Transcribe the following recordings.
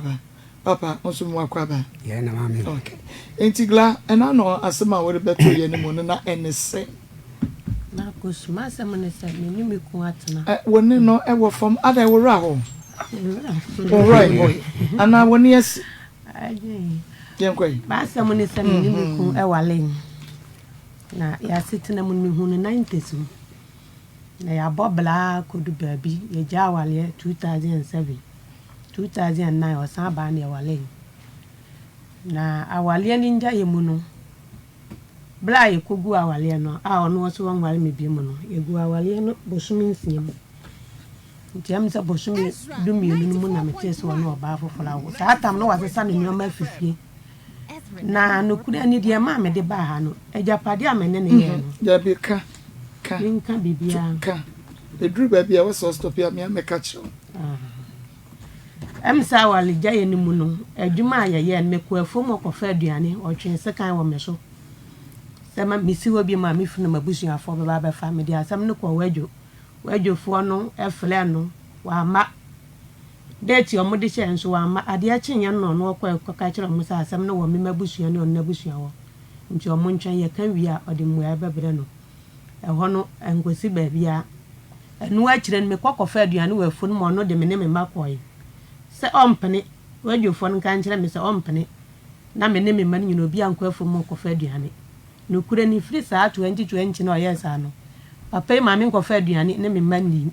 Aba. Papa, wo nso mewɔ akwaaba. Yɛn na maame. Okay. Enti Gla, ɛna no asɛm a wode bɛto yɛn no mu no na ɛne sɛ. Marcus, m'asɛm ne sɛ me ne me kun atena. Ɛ, wo ne no wɔ fam. Adɛn, wo werɛ ahow? Wo werɛ hoe? Anaa w'ani asi? Yɛnkɔ yi. M'asɛm ne sɛ me ne me kun wale. Na yɛasetena mu no, mehu no 90s mu. Na yɛabɔ bra ara kɔdu baabi, yɛgyaa awareɛ 2007. 2009 ɔsan baa na yɛwaree. Na awareɛ no ngyaeɛ mu no, berɛ a yɛkɔguu awareɛ no a ɔno ɔse ɔnware me bio mu no, yɛguu awareɛ no bosome nsia mu. Nti ɛm sɛ bosome 12 no mu na metee sɛ ɔne ɔbaa foforɔ awo. Saa tam no wasesa ne nneɛma afi fie. Na nokorɛ ni deɛ ɛmaa mede baa ha no, agyapadeɛ a me ne no yɛɛ no. Dabi, ka, ka. Menka biribiara. Ka. Ɛduru baabi a ɛwɔ sɛ ɔstɔpe a, me a mɛka kyerɛ wo. Ɛm sɛ awaregyaeɛ no mu no, adwuma a yɛyɛɛ no, mekɔɔ afuom hɔ kɔfaa aduane, ɔtwee sekan wɔ me so sɛ ma mesi hɔ bio a me funu m'abusuafoɔ bɛba abɛfa. Mede asɛm no kɔɔ Wadwo. Wadwofoɔ no frɛɛ no, wamma. Date a wɔde hyɛɛ nso wamma. Adeɛ kyeeɛ no na ɔno ɔkɔɛ kɔka kyerɛɛ wɔn sɛ asɛm no wɔ me m'abusua ne ɔno n'abusua hɔ nti wɔn ntwɛn yɛka wie a ɔde mmuaeɛ bɛbrɛ no. Ɛhɔ no ɛnkɔsi baabiara. Ɛno akyire no mekɔ kɔfaa aduane wɔ afuo no mu ɔno de me ne me mma kɔɔe sɛ ɔmpene, Wadwofoɔ no nka nkyerɛ me sɛ ɔmpene na me ne me mma no nyinaa obiara nkɔ afuo mu nkɔfa aduane. Nokorɛ ni, firi saa 2020 no a ɔyɛɛ saa no, papa yi maa menkɔfa aduane ne me mma nnii.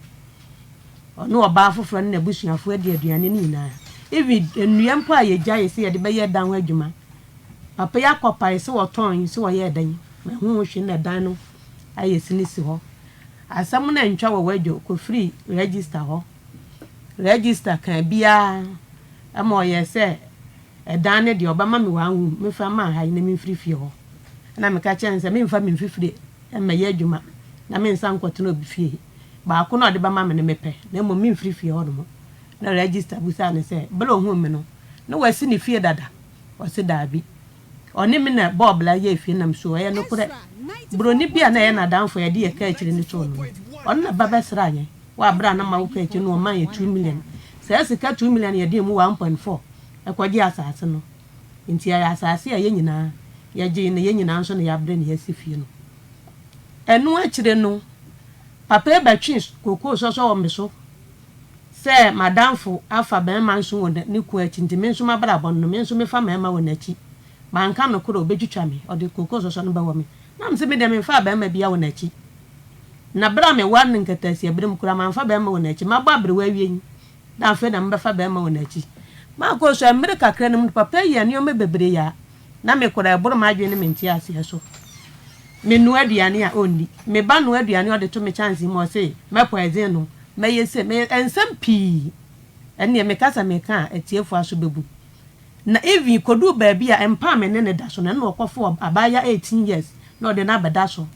Ɔne ɔbaa foforɔ ne n'abusuafoɔ adi aduane no nyinaa. Even nnua mpo a yɛgyaee sɛ yɛde bɛyɛ dan ho adwuma, papa yi akɔpae sɛ ɔtɔn sɛ ɔyɛɛ dɛn, manhu ho hwee na dan no ayɛ sini si hɔ. Asɛm no antwa wɔ Wadwo kɔfiri register hɔ. Register kaa biara ma ɔyɛɛ sɛ ɛdan no deɛ ɔbɛma me one room memfa mma ha yi na memfiri fie hɔ. Ɛna meka kyerɛɛ no sɛ memfa me mfifire mmɛyɛ adwuma na mensan nkɔtena obi fie. Baako no a ɔde bɛma me no mepɛ, na mmom memfiri fie hɔnom. Na register bisaa no sɛ, Bere a ohuu me no, na wasi ne fie dada? Ɔse, Dabi. Ɔne me na ɛbɔɔ bra yɛɛ fie nam so. Ɛyɛ nokorɛ. Buroni bi a na ɛyɛ n'adamfo a yɛde yɛn kaakyire no too no no, ɔno na ba bɛsraa yɛn wɔ bere a na mawo kaakyire no, ɔmaa yɛn 2 million. Saa sika 2 million no yɛde emu 1.4 kɔgyee asase no. Enti ɛyɛ asase a yɛn nyinaa yɛgyee na yɛn nyinaa nso na yɛabrɛ na yɛasi fie no. Ɛno akyire no, papa yi bɛtwee kookoo sɔsɔ wɔ me so sɛ m'adamfo afa barima nso wɔ ne kunu akyi nti me nso m'abrabɔ no, me nso mefa mmarima wɔ n'akyi. Manka nokorɛ a, ɔbɛtwitwa me, ɔde kookoo sɔsɔ no bɛwɔ me. Na mese me deɛ memfaa barima biara wɔ n'akyi. Na berɛ a meware no nkataasia berɛ mu koraa mamfa barima wɔ n'akyi. Mabɔ aberewa awie yi na afei na mebɛfa barima wɔ n'akyi. Makɔ so a, mmere kakra no mu no, papa yi yɛɛ nneɛma bebree a na me koraa ɛboro m'adwene ne me nteaseɛ so. Menoa aduane a, ɔnni. Me ba noa aduane a ɔde to me kyɛnsee mu a, ɔse mɛ poison no, mɛyɛ sei, mɛyɛ nsɛm pii. Ɛnneɛ meka sɛ meka a, atiefoɔ aso bɛbu. Na even kɔduu baabi a, mpa a me ne no da so no, ɛno na ɔkɔfoo abaayewa 18 years na ɔde no abɛda so.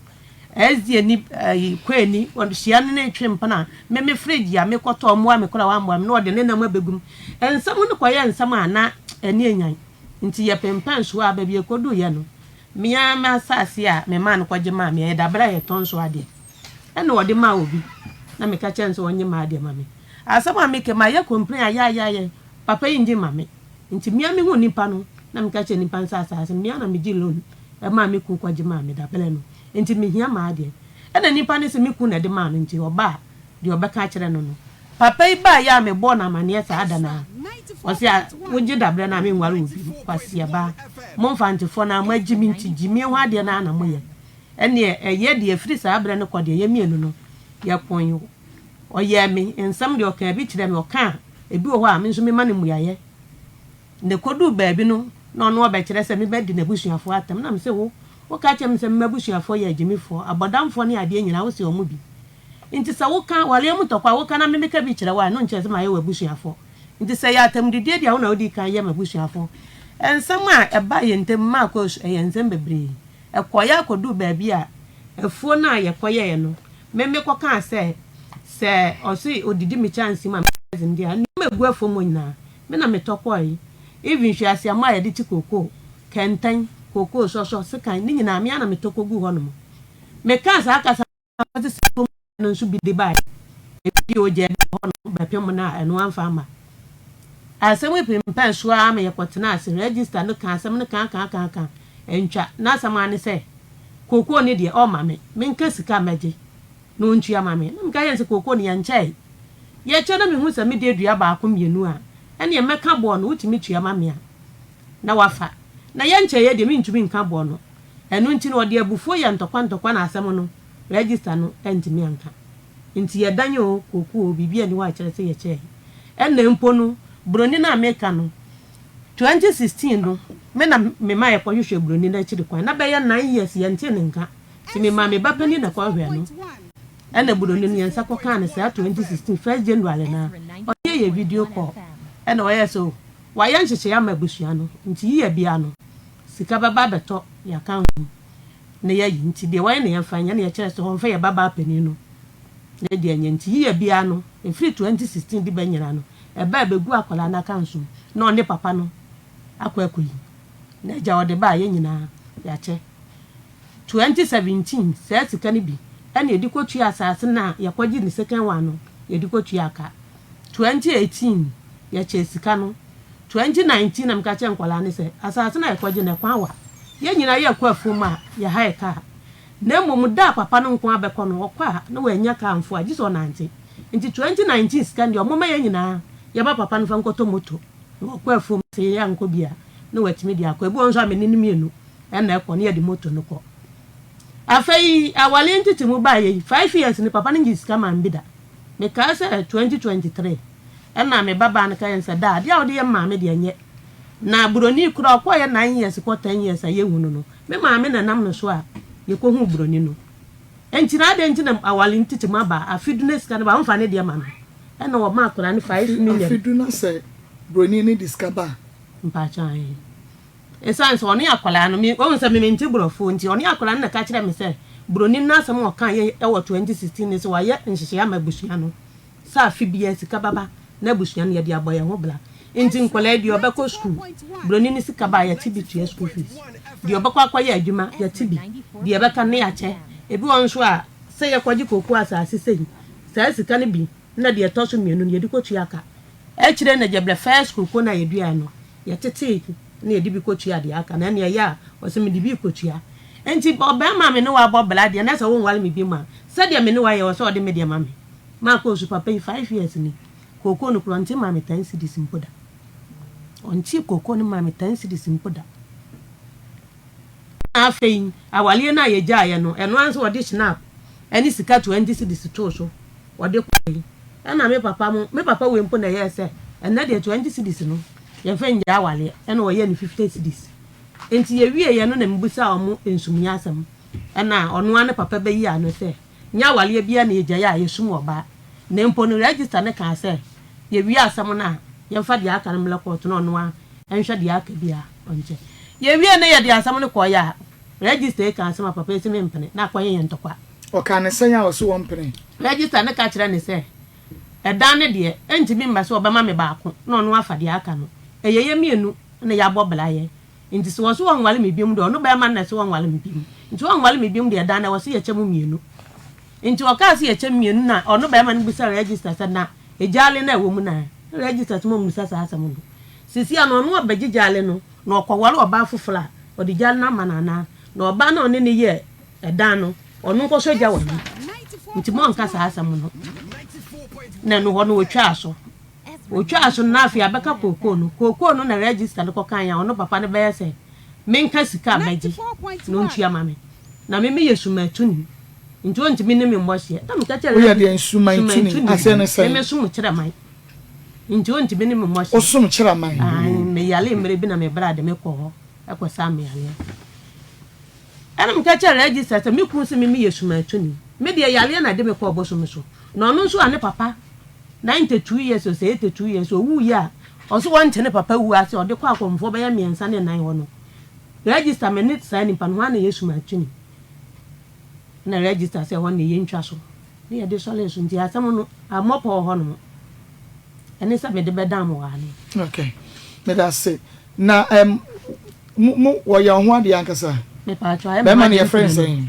SDA ni, ɛyi, Kwani, ɔhyia no ne twe mpena a, me me fridge a mekɔtɔ, ɔmmoa me koraa, wammoa me, na ɔde ne nam abɛgu mu. Nsɛm no kɔyɛɛ nsɛm a na ani anyan. Nti yɛpempɛn so a, baabi a ɛkɔduiɛ no, me ara m'asase a memaa no kɔgye maa me, ɛyɛ daberɛ a yɛtɔn so adeɛ, ɛna ɔde maa obi, na meka kyerɛɛ no sɛ ɔnnye m'adeɛ ma me. Asɛm a meka yi, mayɛ complain ayɛ ayɛ ayɛ, papa yi nngye mma me. Nti me ara mehuu nipa no, na meka kyerɛɛ nipa no sɛ asase no, me ara na megyee loan maa me kunu kɔgye maa me daberɛ no, nti mehia m'adeɛ. Ɛna nipa no se me kunu na ɛde maa no, nti ɔba a, deɛ ɔbɛka akyerɛ no no. Papa yi baeɛ a mebɔɔ no amaneɛ saa da no ara, ɔse a wogye daberɛ no a menware wo bio, kwasia baa. Mo Mfantefoɔ no ara moagye me nti gyimie ho adeɛ no ara na moyɛ. Ɛnneɛ ɛyɛ deɛ ɛfiri saa berɛ no kɔ deɛ yɛn mmienu no yɛkoe. Ɔyɛɛ me nsɛm deɛ ɔkaa bi kyerɛɛ me, ɔka a ebi wɔ hɔ a me nso mema no mmuaeɛ. Na ɛkɔduu baabi no na ɔno ɔbɛkyerɛ sɛ mebɛdi n'abusuafoɔ atɛm. Na mese wo, woka kyerɛ me sɛ me m'abusuafoɔ yɛ agyimifoɔ, abɔdamfoɔ ne adeɛ nyinaa wose wɔn bi. Nti sɛ woka awareɛ mu ntɔkwa a woka na me meka bi kyerɛ wo a, ɛno nkyerɛ sɛ mayɛ w'abusuafoɔ. Nti sɛ ɛyɛ atɛmdidie deɛ a wo na wodii kan yɛ m'abusuafoɔ. Nsɛm a ɛbaa yɛn ntam maa kɔɔ su, ɛyɛ nsɛm bebree. Ɛkɔeɛ ara kɔduu baabi a afuo no a yɛkɔyɛeɛ no, me mekɔkaa sɛ, sɛ ɔse ɔdidi me kyɛnse mu a mɛdze deɛ a, nneɛma a ɛgu afuo mu hɔ nyinaa, me na metɔ kɔeɛ. Even hweaseammɔ a yɛde te kookoo, kɛntɛn, kookoo sɔsɔ, sekan, ne nyinaa me ara na metɔ kɔguu hɔnom. Mekaa saa kasa no na ɔte sɛ afuom no nso bi de baeɛ. Ebi deɛ ɔgyaa bi wɔ hɔnom bɛpem no a ɛno amfa amma. Asɛm yi pempɛn so ara ma yɛkɔtenaa ase, register no kaa asɛm no kaakaakaaka, antwa. N'asɛm ara ne sɛ, kookoo no deɛ, ɔmma me, menka sika mmɛgye na ɔntua ma me. Na meka kyerɛɛ no sɛ kookoo no yɛnkyɛe. Yɛkyɛ na mehu sɛ mede dua baako mmienu a, ɛnneɛ mɛka boɔ no, wotumi tua ma me a, na wafa. Na yɛnkyɛeɛ deɛ, mentumi nka boɔ no. Ɛno nti no, ɔde abufuo yɛɛ ntɔkwa ntɔkwa na asɛm no, register no antumi anka. Nti yɛdan oo, kookoo oo, biribiara nni hɔ a ɛkyerɛ sɛ yɛkyɛe. Ɛnna mpo no, buroni no a meka no, 2016 no, me na mema yɛkɔhwehwɛɛ buroni no akyiri kwan. Na bɛyɛ nine years yɛntee ne nka. Nti memaa me ba panin na ɛkɔhwɛɛ no. Ɛnna buroni no, yɛn nsa kɔkaa no saa 2016, first January no ara. Ɔne yɛn yɛɛ video call. Ɛnna ɔyɛɛ sɛ oh, wayɛ nhyehyɛe ama abusua no, nti year biara no, sika bɛba abɛtɔ yɛn account mu na yɛayi. Nti deɛ wayɛ no yɛmfa nyɛ. Ɛnna yɛkyerɛɛ sɛ ɔmfa yɛn babaa panin no ne deɛ nyɛ. Nti year biara no, ɛfiri 2016 de ba nyinaa no, ɛba ɛbɛgu akwadaa no account mu na ɔne papa no akɔ akɔyi. Na agya ɔde ba a, yɛn nyinaa yɛakyɛ. 2017 saa sika no bi ɛna yɛde kɔtua asaase no a yɛkɔgye ne second one no, yɛde kɔtua ka. 2018 yɛkyɛɛ sika no. 2019 na meka kyerɛɛ nkwadaa no sɛ, asaase no a yɛkɔgye no, ɛkwan wa. Yɛn nyinaa yɛkɔ afuom a, yɛhae kaa. Na mmom da a papa no nko ara bɛkɔ no, ɔkɔ a na wannya kaa amfo a, gye sɛ ɔnante. Nti 2019 sika no deɛ, wɔmma yɛn nyinaa yɛma papa no mfa nkɔtɔ moto na wakɔ afuom. Sɛ yɛankɔ bi a, na watumi de akɔ. Ebi wɔ hɔ nso a, me ne no mmienu na ɛkɔ, na yɛde moto no kɔ. Afei awareɛ ntetemu baeɛ yi, five years ni, papa no ngyee sika maa me bi da. Mekae sɛ 2023 ɛna me babaa no ka yɛn sɛ, Daa, adeɛ a wode yɛ me maame deɛ nyɛ. Na buroni koraa ɔkɔeɛ nine years kɔ ten years a yɛnhu no no, me maame na ɛnam no so a yɛkɔhuu buroni no. Enti na adɛn nti na aware ntetemu aba a afe du na sika no ba a womfa ne deɛ ma no? Ɛna wɔmaa akwadaa no five million. Afe du na sɛ buroni no de sika ba a? Mpakyɛw ahe. Esiane sɛ ɔne akwadaa no, me, wahu sɛ me mente Borɔfo nti, ɔne akwadaa no na ɛka kyerɛɛ me sɛ Buroni no asɛm a ɔkaeɛ wɔ 2016 ne sɛ wayɛ nhyehyɛeɛ ama abusua no sɛ afe biara sika bɛba na abusua no yɛde abɔ yɛn ho bra. Nti nkwadaa yi, deɛ ɔbɛkɔ sukuu, Buroni no sika ba a yɛte bi tua school fees, deɛ ɔbɛkɔ akɔyɛ adwuma yɛte bi, deɛ ɛbɛka no na yɛakyɛ. Ebi wɔ hɔ nso a, sɛ yɛkɔgye kookoo asase sei, saa sika no bi na deɛ ɛtɔ so mmienu no yɛde kɔtua ka. Akyire no, Gyebrɛ first kookoo no a yɛduaeɛ no, Yɛtetee na yɛde bi kɔtua deɛ aka no, ɛnneɛ ɛyɛ a ɔse mede bi rekɔtua. Enti ɔbarima a me ne wo abɔ bra deɛ na sɛ wonware me bio mu a, sɛdeɛ me ne wo ayɛ ɛwɔ sɛ ɔde me deɛ ma me. Makɔ su papa yi five years ni, kookoo no koraa ɔnte maa me ten cedis mpo da. Ɔntee kookoo no maa me ten cedis mpo da. Ɛna afei awareɛ no a yɛgyaeɛ no, ɛno ara nso ɔde schnapp ne sika 20 cedis too so. Wɔde kɔe. Ɛna me papa mo, me papa wei mpo na ɛyɛɛ sɛ, ɛnnɛ deɛ 20 cedis no, yɛmfa nnyae awareɛ. Ɛna wɔyɛɛ no 50 cedis. Enti yɛwieeɛ no na mebisaa wɔn nsumyɛ asɛm. Ɛna ɔno ara ne papa bɛyii ano sɛ, nyɛ awareɛ biara na yɛgyae a yɛsum ɔbaa. Na mpo no register no kaa sɛ, yɛwie asɛm no a, yɛmfa deɛ aka no mmrɛ kɔɔto na ɔno ara nhwɛ deɛ aka biara ɔnkyɛ. Yɛwiee no yɛde asɛm no kɔeɛ a, register yi kaa asɛm a papa yi se mempene na akɔyɛ yɛn ntɔkwa. Ɔkaa no sɛn a ɔse wɔmpene? Register no ka kyerɛɛ no sɛ, Ɛdan no deɛ, ɛntumi mma sɛ ɔbɛma me baako na ɔno afa deɛ aka no. Ɛyɛ yɛn mmienu na yɛabɔ bra yɛ. Nti sɛ ɔse ɔnware me biom deɛ, ɔno barima no na ɛse ɔnware me biom. Nti ɔnware me biom deɛ, ɛdan no ɛwɔ sɛ yɛkyɛ mu mmienu. Nti ɔkaa sɛ yɛkyɛ mu mmienu na ɔno barima no bisaa register sɛ, Na egyaale no a ɛwɔ mu no ɛ? Na register se mommisa saa asɛm no. Seesei a na ɔno ɔbɛgye gyaale no na ɔkɔware ɔbaa foforɔ a, ɔde gyaale no ama no anaa? Na ɔbaa no a ɔne no yɛɛ ɛdan no, ɔno nkɔsɔ gya wɔ he? Nti monnka saa asɛm no. Na ɛno hɔ no wɔtwaa so. Wɔtwaa so no na afei abɛka kookoo no. Kookoo no na register no kɔkaeɛ a ɔno papa no bɛyɛ sɛ menka sika a mɛgye na ɔntua ma me. Na me meyɛ sumatuni nti ɔntumi ne me mmɔ hyeɛ. Na meka kyerɛɛ Woyɛ deɛn sumatuni? Aseɛ ne sɛn? Me mesom kyerɛman nti ɔntumi ne me mmɔ hyeɛ. Wosom kyerɛman? Aane, meyaree mmerɛ bi na me bra de me kɔɔ hɔ kɔsaa me yareɛ. Ɛnna meka kyerɛɛ Regista sɛ, Me kunu se me meyɛ sumantoni. Me deɛ, yareɛ na ɛde me kɔɔ bosom so. Na ɔno nso a ne papa, 92 years o sɛ 82 years, ɔwuiɛ a, ɔse ɔnte ne papa wuo ase, ɔde kɔ akɔmfoɔ bɛyɛ mmiɛnsa ne nnan hɔ no, Regista, me ne saa nipa no, hwan na ɛyɛ sumantoni? Ɛnna Regista sɛ ɛhɔ no deɛ yɛntwa so. Ne yɛde sɔree so. Nti asɛm no, ammɔ pɔ wɔ hɔnom. Ɛne sɛ mede bɛdan mo wɔ ha no. Okay. Meda ase. Na ɛm mo mo wɔyɛ wo ho adeɛ ankasa? Mepatwa ayɛ Bɛrima no yɛfrɛ no sɛn?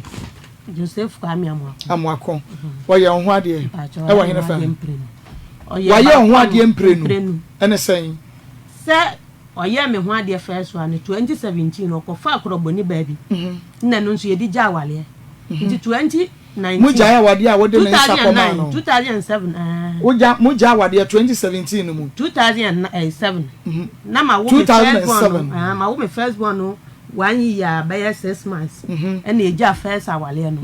Joseph Kwame Amoako. Amoako. Wɔyɛ wo ho adeɛ? Ɛwɔ hene fa? Wɔayɛ wo ho adeɛ mprenu. Ɛne sɛn? Sɛ ɔyɛɛ me ho adeɛ first one no, 2017 no, ɔkɔfaa korɔbɔni baa bi, nna ɛno nso yɛde gyaa awareɛ. Nti 2019. Mo gyae awadeɛ a wode ne nsa kɔmaa no? 2009, 2007, ɛɛ. Wogya, mo gyaa awadeɛ 2017 no mu? 2007, na ma wo me first born no, ɛɛ, ma wo me first born no one year bɛyɛ 6 months, ɛna yɛgyaa first awareɛ no.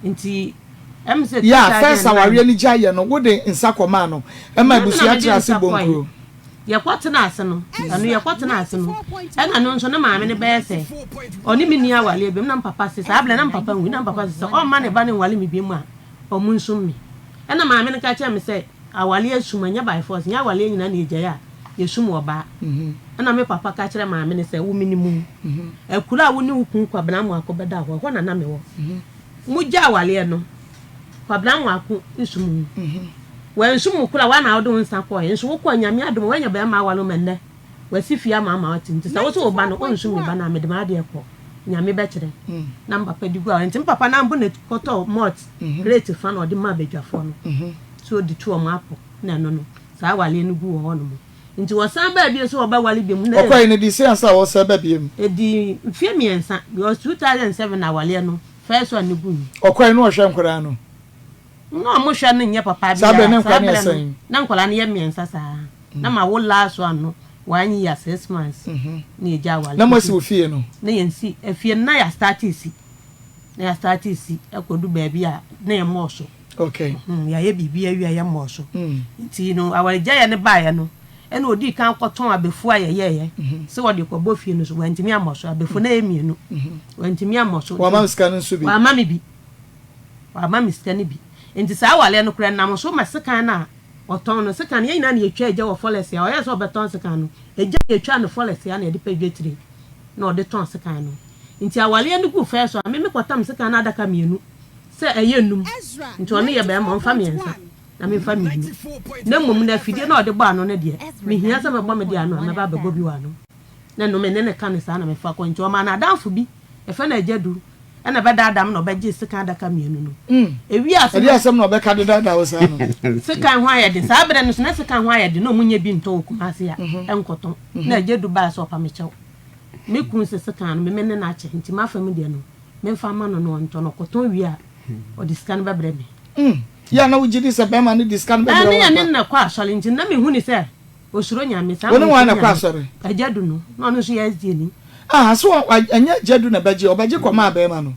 Nti, ɛm sɛ Yeah, first 2009. awareɛ no gyaeɛ no, wode nsa kɔmaa no, ɛma Ɛno na abusua mede tena ase nsa bɔ kɔe. nkuro. Yɛkɔtenaa ase no, ɛno yɛkɔtenaa ase no, ɛna no nso ne maame no bɛyɛ sɛ ɔne me nni awareɛ biom, na me papa se, saa berɛ na me papa nwui, na me papa se sɛ ɔmma ne ba no nware me biom a, ɔmo nsum me. Ɛna maame no ka kyerɛɛ me sɛ, awareɛ sum, ɛnyɛ by force, nyɛ awareɛ nyinaa na yɛgyae a yɛsum ɔbaa. Ɛna me papa ka kyerɛɛ maame no sɛ, wo menim wo, akuro a wo ne wo kunu Kwabena Amoako bɛda hɔ, ɛhɔ na na mewɔ. Mogyaa awareɛ no, Kwabena Amoako sum wo. Wansum wo koraa, woa na wode wo nsa kɔɔɛ, nso wokɔɔ Nyame adom a woanya bɛɛma aware wo ma nnɛ wasi fie ama ama woate nti sɛ wose wo ba no ɔnsum me ba no a mede m'adeɛ kɔ Nyame bɛkyerɛ na me papa de gu aware nti me papa no ambo na kɔtɔɔ malt crate fa na ɔde maa badwafoɔ no sɛ ɔde tu ɔmo apɔ na ɛno no saa awareɛ no gu wɔ hɔ nom nti wɔsan baa bio sɛ wɔbɛware biom na Ɔkɔe no di sɛn ansa wɔsan ba biom? Ɛdii mfeɛ mmiɛnsa because 2007 na awareɛ no first one no guiɛ. Ɔkɔe no ɔhwɛ nkwadaa no? Na ɔmo hwɛ no nyɛ papa Saa berɛ biara no saa nkwadaa no yɛ berɛ no sɛn? na nkwadaa no yɛ mmiɛnsa saa na ma wo last one no one year 6 months na yɛgya aware Na moasi nti wo fie no? na yɛnsi afie no na yɛ astarte si na yɛ astarte si akɔdu baabi a na yɛ mmɔɔ so. Okay. Yɛayɛ biribi awie a yɛ mmɔɔ so nti no awaregyaeɛ no baeɛ no ɛna ɔdii kan kɔtɔn abɛfuo a yɛyɛeɛ sɛ wɔde kɔbɔ fie no so wantumi ammɔ so abɛfuo no yɛ mmienu wantumi ammɔ so. Wamma wo sika no nso bi? Wamma me bi. Wamma me sika no bi. Nti saa awaleɛ no koraa ɛnam so ma sekan no a ɔtɔn no, sekan no yɛn nyinaa na yɛtwa agya wɔ fɔlɛse a ɔyɛɛ sɛ ɔbɛtɔn sekan no, agya na yɛtwaa no fɔlɛse a na yɛde pɛ dwetire na ɔde tɔn sekan no. Nti awaleɛ no guu fɛɛ so a, me mekɔtam sekan no adaka mmienu sɛ ɛyɛ nnum, nti ɔno yɛ bɛrima ɔmfa mmiɛnsa na memfa mmienu. Na mmom no afidie no a ɔde bɔ ano no deɛ, mehia sɛ mɛbɔ me deɛ ano a, mɛba abɛbɔ bi wɔ ano. Na ɛno me ne no ka no saa na mefa kɔ. Nti ɔmaa n'adamfo bi, yɛfrɛ no Agya Du, ɛna ɛbɛdaadaa me na ɔbɛgyee sekan adaka mmienu no. Ewiee ase Ɛdeɛn no, asɛm na ɔbɛka de daadaa wo saa no? Sekan ho ayɛ den. Saa berɛ no nso, na sekan ho ayɛ den, na wɔnyɛ bi ntɔ wɔ Kumasi a ɛnkɔtɔn. Na Agya Du baa sɛ ɔpa me kyɛw. Me kunu se sekan no, me me ne no akyɛ, nti m'afa mu deɛ no, memfa mma no na ɔntɔ. Na ɔkɔtɔn wie a, ɔde sika no bɛbrɛ me. Yɛ a na wogye di sɛ bɛrima no de sika no bɛbrɛ Ɛɛ, wo me yɛ ne ampa? no na ɛkɔ asɔre, nti na mehu no sɛ Osuro Nyame, saa Wo ne na hwan osuro na ɛkɔ Nyame. asɔre? Agya Du no, na ɔno nso yɛ SDA ni. Ah, so ɔ, ɛnyɛ Agya Du na ɛbɛgye, ɔbɛgye kɔmaa barima no?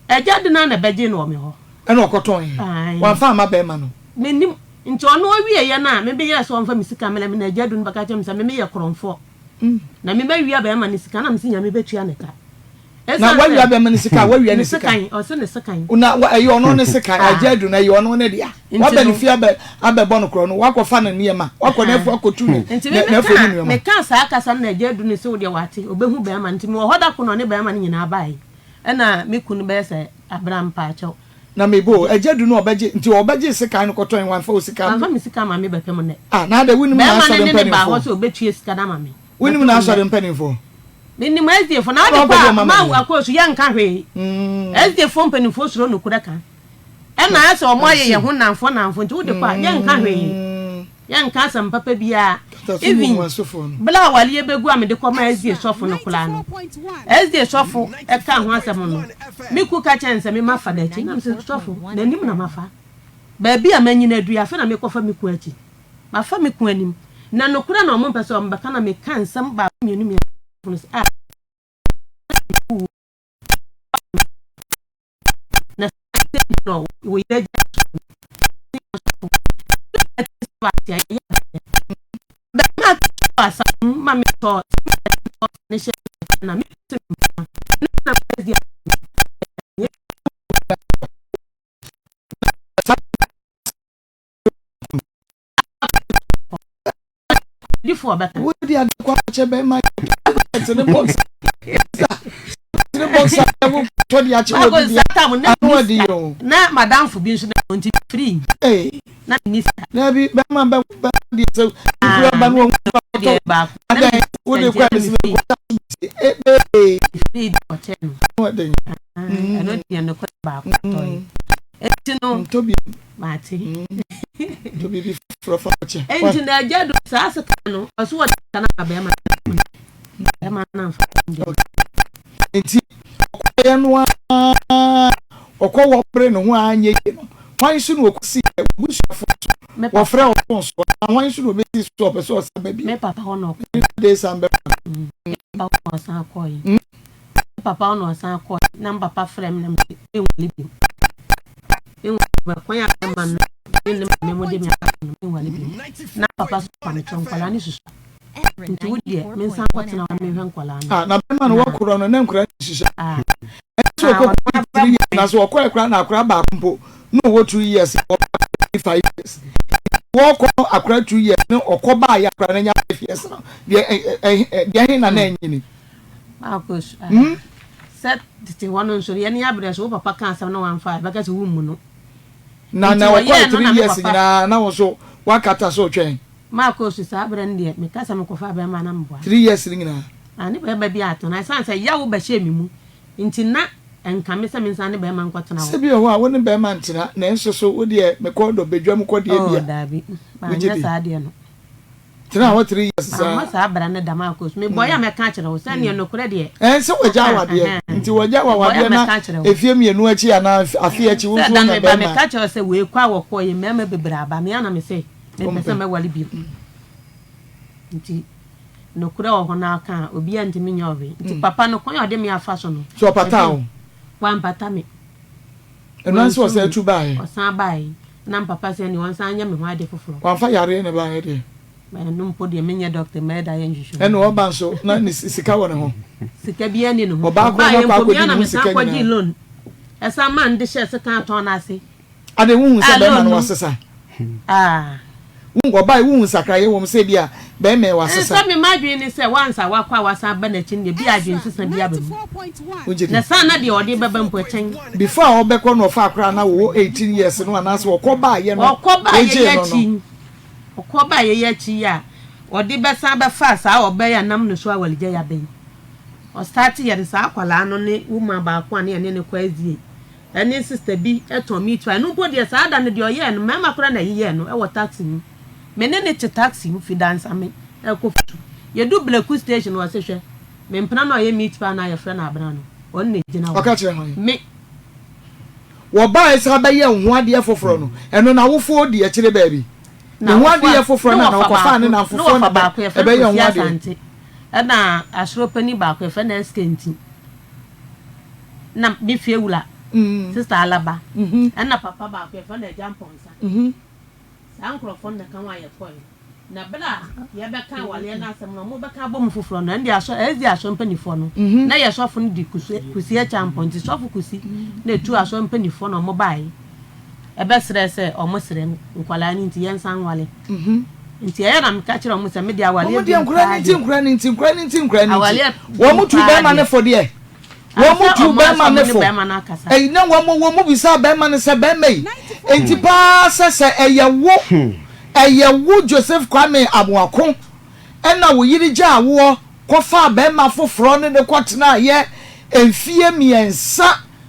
Agya Du no ara na ɛbɛgyee no wɔ me hɔ. Ɛna ɔkɔtɔn ɛ? Ae. Wamfa amma barima no? Mennim. Nti ɔno ɔwieeɛ no a, me meyɛɛ sɛ ɔmfa me sika mmrɛ me, na Agya Du no bɛka kyerɛɛ me sɛ me meyɛ korɔmfoɔ, na me mawia barima no sika, na mese Nyame bɛtua ne ka. Na Ɛsiane wawia sɛ bɛma ne sika a, wawia ne ne sika. sekan, ɔse ne sekan. Na wa, ɛyɛ ɔno ne sekan, Ah. agya adu no, ɛyɛ ɔno ne dea. Nti Waba ne no. fie abɛ, abɛbɔ no korɔ no, wakɔfa ne nneɛma, wakɔ n'afuo akɔtu ne, Nti ne, me n'afuo mu mekaa, nneɛma. mekaa saa kasa no na agya adu no se wodeɛ wate, ɔbɛhu bɛɛma no. Nti mewɔ hɔ da ko na ɔne bɛɛma no nyinaa baeɛ. Ɛna me kunu bɛyɛ sɛ, Abena mpaakyɛw. Na mebɔ o, agya du no ɔbɛgye, nti ɔbɛgyee sekan no kɔtɔn, wamfa wo sika Wamfa me sika amma me bɛpem nnɛ. Ah, na adɛn, wonnim Bɛɛma no n'asɔre ne ne baa hɔ mpanimfoɔ? sɛ ɔbɛtua sika no ama me. Wonnim Bɛpem nnɛ. n'asɔre mpanimfoɔ? Menim SDA fo na ade kɔ a ma akɔ so yɛnka hwee. SDA fo mpanimfoɔ suro nokorɛ ka. Ɛna ayɛ sɛ wɔn ayɛ yɛn ho nnamfo nnamfo nti wode kɔ a yɛnka hwee. Yɛnka asɛm papa biara. Even bere a awareɛ bɛgu a mede kɔma SDA sɔfo no koraa no, SDA sɔfo ɛka ho asɛm no, me ku ka kyerɛ no sɛ me mafa n'akyi. Na mese sɔfo, n'anim na mafa. Baabi a manyini aduru yi, afei na mekɔfa me ku akyi. Mafa me kunu anim, na nokorɛ na wɔmpɛ sɛ wɔbɛka, na meka nsɛm baako mmienu mmiɛnsa no sɛ, ah, na sɛ na wo yere agya bɛma asafo ma metɔ ne hyɛ na mete na Wodi ade kɔ akyɛ bɛrima yɛ ne box ne box a ɛwɔ tɔ de akyɛ wɔ bi bia ano adi yɛ o. Na madamfo bi nso na nti free. Na ni sika. Na bi bɛrima bɛ bɛ di sɛ kura ba no wɔn tɔ adan wode kɔ ɛmɛ sɛ kɔ ta so ee. Free di ɔkyɛ no. Ano adi. Ɛno deɛ no kɔ baako tɔ yi. Eti no. Ntɔ bi. Mate. Tɔ biribi foforɔ fa kyɛ. Enti na agya do saa sika no ɔso wɔde sika no ama bɛrima no. Bɛrima no amfa deɛ. Enti ɔkɔeɛ no ara ɔkɔ wɔbere ne ho a anyɛ yie no hwan so na ɔkɔsi yɛ wabusuafoɔ so wɔfrɛ ɔfon so anaa hwan so na ɔbɛsi so ɔpɛ sɛ ɔsan ba bio. Me papa hɔ na ɔkɔe. De san bɛba. Me papa hɔ na ɔsan kɔe. Me papa hɔ na ɔsan kɔe na me papa frɛ me na me menwale bio. Menwale bio kwan a bɛma no ne ne maame mo de me aba no menwale bio. Na papa so pa me kyɛw nkwadaa ne susua. Nti wo deɛ mensan nkɔtena hɔ menhwɛ nkwadaa no. Ah, na bɛma no wɔkorɔ no na nkwadaa no susua. Ah. Ɛsɛ sɛ ɔkɔ kɔ 3 years na sɛ ɔkɔɛ koraa na akwadaa baako mpo na ɔwɔ 2 years ɔba 5 years. Wɔkɔ no akwadaa 2 years ne ɔkɔ baayɛ akwadaa no anya 5 years no deɛ deɛ he na na anyini. Marcus, sɛ tete hɔ no nso yɛne abrɛ so wo papa ka asɛm na wamfa a ɛbɛka sɛ wommu no. Na na ɔkɔɛ 3 years nyinaa na wo nso wakata so twɛn. Marcus, saa berɛ no deɛ meka sɛ mekɔfa bɛrima na meboa. 3 years no nyinaa. Na ne bɛrima bi atena ɛsiane sɛ yaw bɛhyɛɛ me mu nti na ɛnka me sɛ mensan ne bɛrima nkɔtena hɔ. Sɛ bi wɔ hɔ a wo ne bɛrima ntena nanso so wo deɛ mekɔ dɔ badwam kɔ deɛ bi a. Oh daabi, manyɛ saa deɛ no. Tena hɔ 3 years saa. Mammɔ saa bra no da Marcus. Mebɔeɛ a mɛka akyerɛ wo sɛ neɛ nokorɛ deɛ. Ɛn sɛ wagya awadeɛ. Nti wagya awadeɛ na efie mmienu akyi anaa afe akyi wo nso wonya bɛrima. Sɛ da meba meka kyerɛ wo sɛ wei kɔ a wɔkɔɔ yɛ mmarima bebree aba me a na me se mempɛ sɛ mɛware bio. Nti nokorɛ wɔ hɔ na aka a obiara ntumi nyɛ ɔhwee. Nti papa no kwan a ɔde me afa so no. So ɔpataa wo? Wampata me. Ɛno ara nso ɔsan tu baeɛ. Ɔsan baeɛ. Na me papa sɛ ɛneɛ ɔnsan nyɛ me ho ade foforɔ. Wamfa yareɛ na ɛbaeɛ deɛ. Ɛno mpo deɛ menyɛ doctor mɛyɛ da yɛ nhwehwɛmu. Ɛna ɔba nso na ne sika wɔ ne ho. Sika biara nni ne ho. Ɔbaa koraa Ɔbaeɛ na akɔ mpo mea akɔdi na ne ho mesan sika kɔgyee nyinaa. loan ɛsan maa no de hyɛɛ sekan tɔn no ase. Ade wohu sɛ Ah bɛrima loan no no wasesa. ah. Wohu ɔbae wohu nsakraeɛ wɔ mu sɛ ebia bɛrima yi wasesa. Sɛ me m'adwene ne sɛ once a wakɔ a wasan aba n'akyi no deɛ bi a adwene sesa bi aba mu. Wogye di? Na saa na deɛ ɔde bɛba mpo ɛkyɛn. Before a ɔbɛkɔ no ɔfaa koraa na wɔwɔ 18 years no anaasɛ ɔkɔ baeɛ no Ɔkɔ baeɛ yi wogyee no no. akyi ɔkɔ baeɛ yi akyi yi a ɔde bɛsan bɛfaa saa ɔbaa yi a nam ne so awaregya yi aba yi. Ɔstarte yɛ no saa akwadaa no ne woman baako a ne yɛne no kɔ SDA ɛne sister bi tɔn meat pie. Ɛno mpo deɛ saa da no deɛ ɔyɛɛ no mmarima koraa na ɛyeyɛɛ no wɔ taxi mu. Me ne no te taxi mu fi Dansame rekɔ Futu. Yɛdu Bleku station no ɔse hwɛ me mpena no a ɔyɛ meat pie no a yɛfrɛ no Abena no ɔno na ɛgyina hɔ. Ɔka kyerɛ hwan? Me. Wɔbaeɛ san bɛyɛɛ wo ho adeɛ foforɔ no, ɛno n'awofoɔ di akyire baabi. Ne ho adeyɛ foforɔ no Ne anaa wɔfa ɔkɔfaa ne baako, ne nnamfofoɔ wɔfa na baako yɛfrɛ no ɛbɛyɛɛ Kwesi ho adeɛ? Asante, ɛna asoro panin baako yɛfrɛ no SK Nti. Na me fie wura, Sister Alaba, ɛna papa baako yɛfrɛ no Agya Mpɔnsa. Saa nkorɔfoɔ no na ɛka ho a yɛkɔe. Na berɛ a yɛbɛka awareɛ no asɛm no, wɔbɛka abɔ mu foforɔ no, ɛnde asɔ, SDA asɔre mpanimfoɔ no, na yɛ sɔfo no di Kusi, Kusi Acheampong, nti sɔfo Kusi na ɛtuu asɔre mpanimfoɔ na wɔbaeɛ ɛbɛsrɛɛ sɛ wɔsrɛ nkwadaa no nti yɛnsan nware. Nti ɛyɛ na meka kyerɛ wɔn sɛ me deɛ awareɛ Wɔn bi deɛ mu nkwadaa paa no nti deɛ. nkwadaa no nti nkwadaa no nti nkwadaa no nti. Awareɛ bi Wɔn mu tu paa bɛrima no deɛ. fo deɛ. Wɔn Ansa tu wɔn bɛrima asɛ no wɔn ne fo. bɛrima no akasa. Ɛyi na wɔn wɔn mu bisa bɛrima no sɛ bɛrima yi enti paa sɛ sɛ ɛyɛ wo ɛyɛ wo Joseph Kwame Amoako ɛna wo yere gyaa woɔ kɔfaa bɛrima foforɔ ne no kɔtenaeɛ mfie mmiɛnsa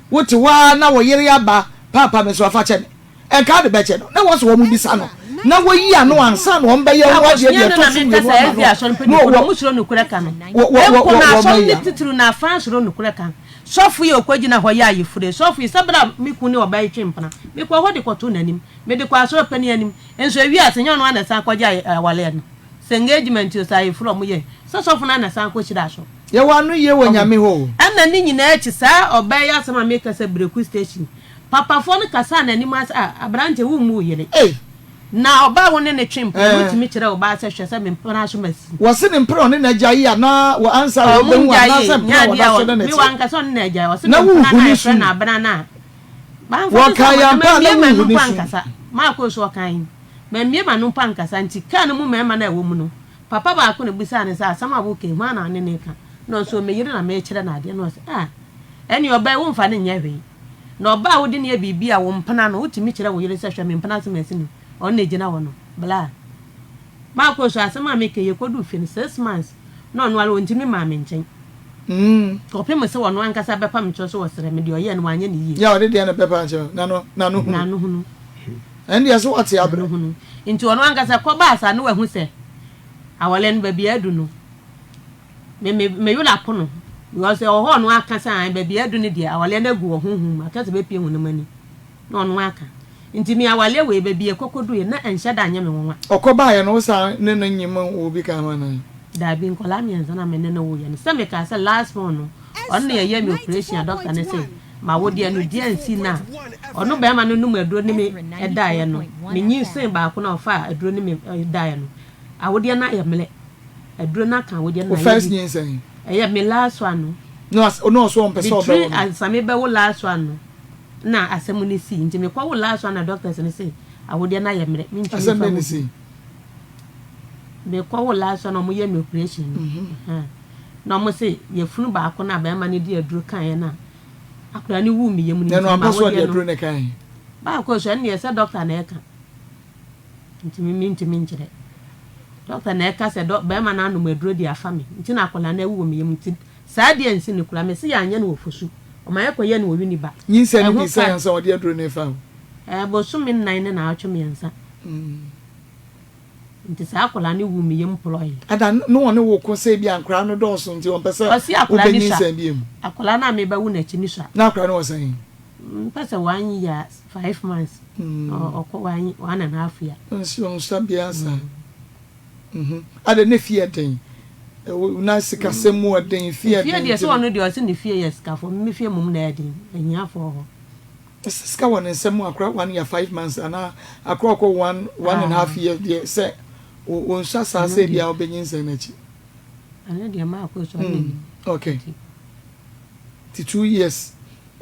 wote hɔ ara na wo yere aba paapa me nso afa kyɛ me. Nka ade bɛkyɛ no, na ɛwɔ sɛ wɔbisa no na wɔyi ano ansa na wɔbɛyɛ ho adeɛ Abusua deɛ no ɛtɔ na so meka mmienu sɛ ama SDA no asɔre na mpanyinfoɔ no wɔ wɔn suro nokorɛ ka no. wɔ wɔ Mpo wɔ na wɔn asɔre ayi no ano. titiriw na afã suro nokorɛ ka. Sɔfo yi a ɔkɔgyina hɔ yɛ ayeforo yi, sɔfo yi, sɛ berɛ a me kunu ne ɔbaa yi twe mpena, mekɔɔ hɔ de kɔtoo n'anim, mede kɔɔ asɔre panin anim, nso ewiee ase nyɛ ɔno ara na ɛsan kɔgye aye awareɛ no, sɛ engagement o, sɛ ayeforo a wɔyɛe, sɛ sɔfo no ara na ɛsan kɔhyiraa so. Yɛwɔ ano yie wɔ Ɔho. Nyame hɔ o. Ɛna ne nyinaa akyi, saa ɔbaa yi asɛm a meka sɛ Breku station, Papafoɔ no kasaa n'anim ara sɛ, Ah, aberanteɛ, wommu wo yere. Ei! Na ɔbaa a wo ne no twe mpena no, Ɛɛ. wotumi kyerɛ wo baa sɛ, Hwɛ sɛ me mpena so masi. Wɔse ne mpena a ɔne no agyae anaa wɔ ansa a Ɔmo wɔbɛhu ngyaee, anaasɛ nyɛ mpena a adeɛ wɔda a so ne ɔ, no me te. wanka sɛ ɔne no agyae, ɔse me Na mpena wonhu no a ne yɛfrɛ su. no Abena no a, mamfa no sɛ Wɔkae ɔma, ampa a na mammue m'ano wonhu ne mpo su. ankasa. Marko nso ɔkae, mammue m'ano mpo ankasa, nti kaa no mu mmarima no a ɛwɔ mu no, papa baako na obisaa no sɛ, Asɛm a woreka yi, hwan na wo ne no reka? Na ɔse, O me yere na merekyerɛ no adeɛ. Na ɔse, Ah, ɛnneɛ ɔbaa yi womfa no nyɛ hwee. Na ɔbaa a wode no yɛ biribi a wo mpena no, wotumi kyerɛ wo yere sɛ, Hwɛ, me mpena asɛm a asi no, ɔno na egyina hɔ no. Bla. Marco nso, asɛm a meka yi, yekoduu fie no, 6 months na ɔno ara ontumi mmaa me nkyɛn. Kɔpem sɛ ɔno ankasa bɛpa me kyɛw sɛ ɔsrɛ me, deɛ ɔyɛɛ no, wanyɛ no yie. Yɛ a ɔde deɛ na bɛpa kyɛw, n'ano, n'ano hunu. N'ano hunu. Ɛndeɛ so wate abrɛ. Hunu. Nti ɔno ankasa kɔbaa saa na wahu sɛ awɔlɛ no baabi adu no me me me werɛ apo no because ɛwɔ hɔ ɔno aka sɛ an baabi adu no deɛ awɔlɛ no agu wɔ honhom mu aka sɛ bɛpie honam ani na ɔno aka nti me awɔlɛ wei baabi ɛkɔkɔduiɛ na ɛnhyɛ da nyɛ me nwanwa. Ɔkɔbaeɛ no wo san ne no nyem wɔ bi ka ho anaa? Daabi nkwadaa mmiɛnsa na me ne no woeɛ no sɛ mekaa sɛ last born no ɔno na yɛyɛɛ me operation a doctor no se ma wo deɛ no deɛ nsi na ɔno barima no nom aduro ne me daeɛ no me nyinsee baako na ɔfaa aduro ne me daeɛ no awodeɛ no ayɛ mmerɛ aduro no aka awodeɛ no Wo na ayɛ first weak nyinsɛn? ɛyɛ me last one no Na ɔs na ɔso ɔmpɛ sɛ me tiri ɔbɛwo no? ansa me bɛwo last one no na asɛm no sii nti mekɔ wo last one na doctors no se awodeɛ no ayɛ mmerɛ mentumi Asɛm mfa bɛn na wo bio. esii? Mekɔ wo last one na ɔmo yɛ me operation no ɛhɛn na ɔmo se yafunu baako no a bɛrima no de aduro kaeɛ no a akwadaa no wuu me yam no Na nti ɛno ampa so ɔde m'awodeɛ no aduro na ɛkae? baako so ɛno deɛ sɛ doctor na ɛka nti me mentumi nkyerɛ doctor na ɛka sɛ dɔ bɛrima no anom aduro de afa me nti na akwadaa no awu wɔ me yam nti saa deɛ nsi no koraa mese yɛanyɛ no wɔ Fosu ɔma yɛkɔyɛ no wɔ Winneba Nyinsɛn no ɛho dii sɛn card ansa ɔde aduro no refa wo? ɛɛ bosome nnan ne naawɔtwe mmiɛnsa. Nti saa akwadaa no wuu me yam porɔe. Ada, na ɔne wo ko sɛ ebia nkwadaa no dɔɔso nti ɔmpɛ sɛ Ɔse akwadaa no sua. wobɛnyinsɛn bio. Akwadaa no a mebɛwo no akyi no sua. Na akwadaa no wɔ sɛn? Mpɛ sɛ one year five months. Ɔkɔ one one and half year. Nso ɔnsua biara saa. Ada, na fie yɛ den? Na sikasɛm mu ɔden, fie yɛ Fie den deɛ nti sɛ no. ɔno deɛ ɔse ne fie yɛ sikafoɔ, me fie mmom na ɛyɛ den, ahiafoɔ wɔ hɔ. Sɛ sika wɔ ne nsam akora one year 5 months anaa akora ɔkɔ one one and half years deɛ sɛ wɔnsua saa Ɛno sɛ deɛ. bia wobɛnyinsɛn n'akyi. Ɛno deɛ maa kɔ so ɔno nim. Okay, nti 2 years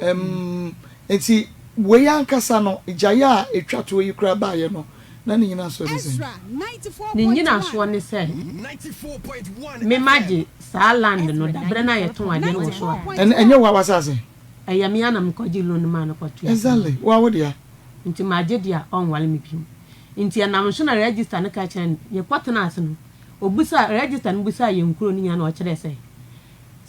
nti wei ankasa no gyaeɛ a ɛtwa toɔ yi koraa baeɛ no na ne nyina soɔ ne sɛn? Ne nyinasoɔ ne sɛ mema gye saa land no daberɛ no a yɛtɔn adeɛ no wɔ so a. Ɛnyɛ wo a wasase? Ɛyɛ me a na mekɔgye loan maa no kɔtoa. Exactly, wo a wo dea. Nti magye deɛ a ɔnwale me bio. Nti ɛnam so na register no ka kyerɛ no yɛkɔtena ase no obusa register no busaa yɛn kuro no nyinaa na ɔkyerɛ sɛ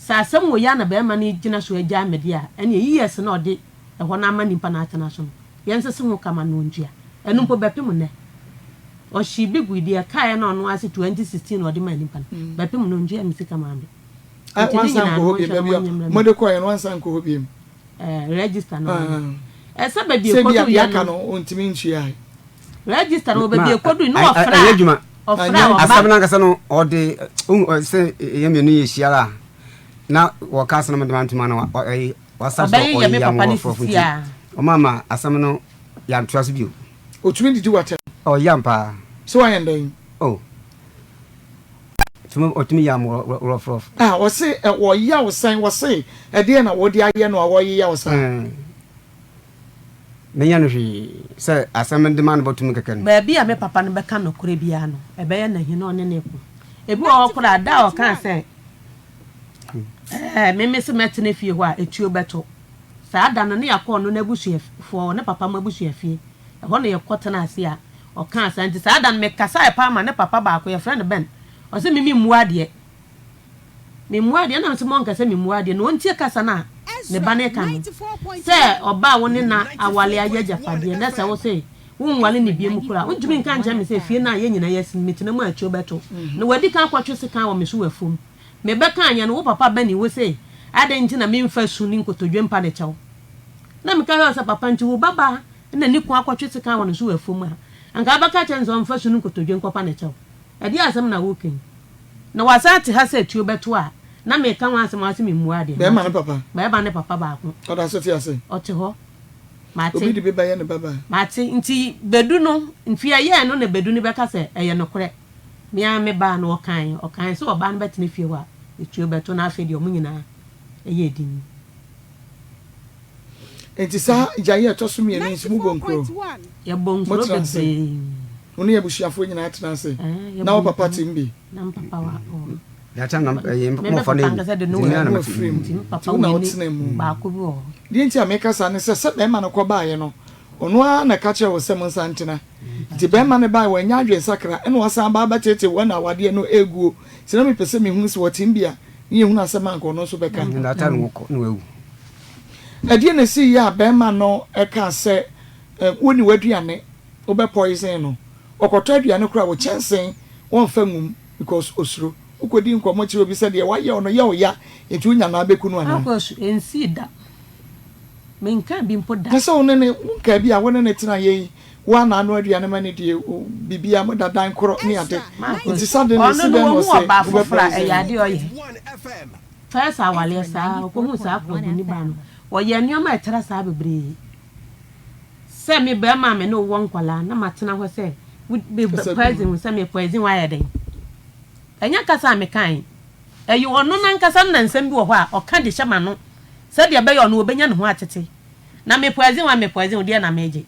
sɛ asɛm wɔ yi a na bɛrima no gyina so agyaa me deɛ a ɛne years na ɔde ɛhɔ no ama nipa no atena so no yɛnsese ho kama no ɔntua. Ɛno mpo bɛpem nnɛ ɔhyee bi gu deɛ kaeɛ na ɔno ase 2016 na ɔde maa nipa no bɛpem no ɔntua me sika maa me. Nti ne Wansan nyinaa nkɔ no hɔ bio wɔnhwɛ na baabi a wɔnyɛ mmerɛ me. mode kɔɛ no wansan nkɔ hɔ bio? Register no ɛsɛ baabi Sɛ bi a ekodu deɛ yɛ aka no no ɔntumi ntua. Register no wɔ Ma baabi ekodu no ɔfrɛ ɛyɛ a adwuma. ɔfrɛ Anyɛ a ɔba. Asɛm no ankasa no ɔde sɛ yɛn mmienu yɛ hyia a na wɔka asɛm no de ma ntoma no ɛyi wasa so Ɔbɛyɛ me ɔyɛ papa ne mo wɔfrɔfo sisi nti a. ɔma ma asɛm no yɛantoa so bio. Ɔtumi didi watɛm? Ɔyam paa. Sɛ wayɛ ndɛn? Oh. Tumi ɔtumi yam rɔfrɔf. Ah, ɔse ɔya wo sɛn? Wɔse ɛdeɛn na wɔde ayɛ no a wɔyeya wo saa? Menyɛ no hwee sɛ asɛm de ma no bɔtum kɛkɛ no. Baabi a me papa no bɛka nokorɛ biara no, ɛbɛyɛ no ahi na ɔne no reko. Ebi wɔ hɔ koraa a, da a ɔkaa sɛ, Ɛɛ, me mese mɛtena fie hɔ a, etuo bɛto. Saa da no, na yɛakɔ ɔno n'abusuafoɔ hɔ, ne papa mo abusuafie. Ɛhɔ na yɛkɔtenaa ase a ɔkaa saa. Nti saa da no, mekasaeɛ paa ma ne papa baako, yɛfrɛ no Ben, ɔse me memmu adeɛ. Memmu adeɛ, ɛna mese monkɛ sɛ memmu adeɛ, na ɔntie kasa no a ne ba no reka no, sɛ ɔba a wo ne no awale ayɛ agyapadeɛ, na sɛ wose wonwale no biom koraa a, wontumi nka nkyerɛ me sɛ fie no a yɛn nyinaa yɛasi no, metena mu a tuo bɛto. Na wadi kan akɔtwe sekan wɔ me so wɔ afuom. Mebɛka anyɛ no, wo papa Benny, wose adɛn nti na memfa su ne nkotodwe mpa ne kyɛw? Na meka kyerɛ wo sɛ, Papa, nti wo babaa na ne kunu akɔtwe sekan wɔ ne so wɔ afuom a, anka wobɛka akyerɛ no sɛ ɔmfa su ne nkotodwe nkɔpa ne kyɛw? Ɛdeɛn asɛm na woreka yi? Na wasan te ha sɛ tuo bɛto a, na meka ho asɛm a ɔse memmua deɛ. Bɛrima ne Mate. papa? Bɛrima ne papa baako. Ɔda so te ase? Ɔte hɔ. Mate. Obi de bi bɛyɛ ne babaa? Mate. Nti Badu no, mfeɛ ɛyɛɛ no na Badu no bɛka sɛ ɛyɛ nokorɛ. Me ara me baa no ɔkae. Ɔkae sɛ ɔbaa no bɛtena fie hɔ a, tuo bɛto na afei deɛ wɔn nyinaa yɛɛ dinn. Enti saa gyae a ɛtɔ so mmienu yi nso, mobɔ nkuro? Yɛbɔ nkuro Motena ase? bebree. Wo ne abusuafoɔ nyinaa tena ase? Ɛɛ, Na wo yɛbɔ papa nkuro. te mu bi? Na me papa wa wɔ hɔ. That time na ɛyɛ Me me mmɔfra papa no ankasa de no nti wɔ me ara na Wo mete afiri mu. nti me Nti papa wo na wɔ ni wotena mu. baako bi wɔ hɔ. Deɛ nti a meka saa ne sɛ, sɛ barima no kɔbaeɛ no, ɔno ara na ɛka kyerɛɛ wo sɛ monsan ntena. Nti barima no baeɛ, wannya adwensakra, ɛna wasan aba abɛteetee wo ɛna awadeɛ no reguo. Nti na mepɛ sɛ mehunu sɛ ɔte mu bi a, ne yɛhunu asɛm a anka ɔno nso bɛka. That time no wɔkɔ na wawu. Ɛdeɛn na ɛsiiɛ a barima no kaa sɛ wonni w'aduane? Wobɛ poison no. Ɔkɔtɔ aduane koraa wo kyɛnsee wɔnfa ngu mu because osuro. Wokɔdi nkɔmmɔ kyerɛ obi sɛ deɛ wayɛ wo no yɛ wo ya nti wonya no abɛku no anaa? Marcus, Ɛnsii da. Menkaa bi mpo da. Na sɛ wo ne no, wonkaa bi a wo ne no tena yɛ yi, wo ara na anoa aduane ma no die, biribiara, moda dan korɔ ne ade. Marcus, Nti suddenly Ɔno si no dɛn na wahu ɔse ɔbaa wobɛ foforɔ a poison ɛyɛ no? adeɛ ɔyɛ. First awareɛ saa, ɔkɔhuu saa akorɔbɔni baa no, ɔyɛɛ nneɛma a ɛtra saa bebree. Sɛ me barima a me ne wo wɔ nkwadaa na matena hɔ sɛ wo me poison wo sɛ me poison wo ayɛ dɛn? Ɛnyɛ kasa a mekae. Ɛyɛ ɔno n'ankasa no na nsɛm bi wɔ hɔ a ɔka de hyɛ m'ano sɛdeɛ ɛbɛyɛ ɔno ɔbɛnya ne ho atete. Na me poison wo a me poison wo deɛ na megye.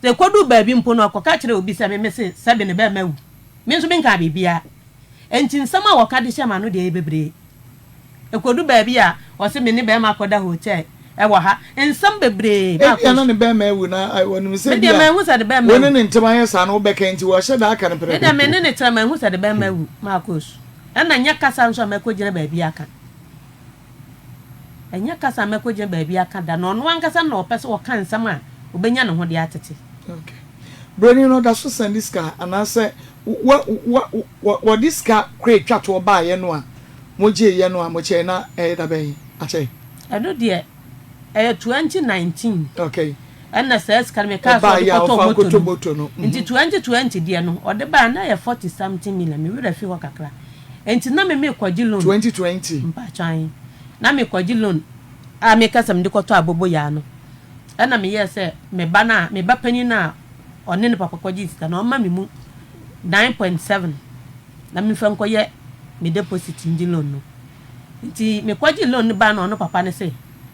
Sɛ ɛkɔduu baabi mpo no ɔkɔka kyerɛɛ obi sɛ me mese sɛbe ne barima awu. Me nso menkaa biribiara. Enti nsɛm a wɔka de hyɛ m'ano deɛ ɛyɛ bebree. Ɛkɔdu baabi a, ɔse me ne bɛrima akɔda hotel wɔ ha. Nsɛm bebree. Ebia na ne bɛrima awu na ɔnim sɛ ebia wo ne ne ntam ayɛ saa no wobɛka nti wahyɛ da aka no prɛko. Me deɛ me ne no tra manhu sɛ ne bɛrima awu. Marcus, Ɛna nyɛ kasa nso a mɛkɔgyina baabi aka. Ɛnyɛ kasa a mɛkɔgyina baabi aka da. Na ɔno ankasa na ɔpɛ sɛ ɔka nsɛm a ɔbɛnya ne ho de atete. Okay. Broni no ɔda so sɛnde sika anaasɛ wa wa wa wɔde sika kora etwa toɔ baeɛ no a mogyeeɛ no a mokyɛe na ɛyɛ da bɛn akyɛe? Ɛno deɛ ɛyɛ 2019. Okay. Ɛna saa sika no mekaa sɛ ɔde kɔtɔ moto no. Nti 2020 deɛ no ɔde baeɛ na ɛyɛ 40 something million me werɛ fi hɔ kakra. Nti na me mekɔgye loan. 2020. Mpakyɛ ae. Na mekɔgye loan a meka sɛ mede kɔtɔ aboboyaa no. Ɛna meyɛɛ sɛ me ba no a, me ba panin no a ɔne ne papa kɔgyee sika no, ɔmma me mu 9.7 na memfa nkɔyɛ me deposit ngye loan no. Nti mekɔgyee loan no baa na ɔno papa no se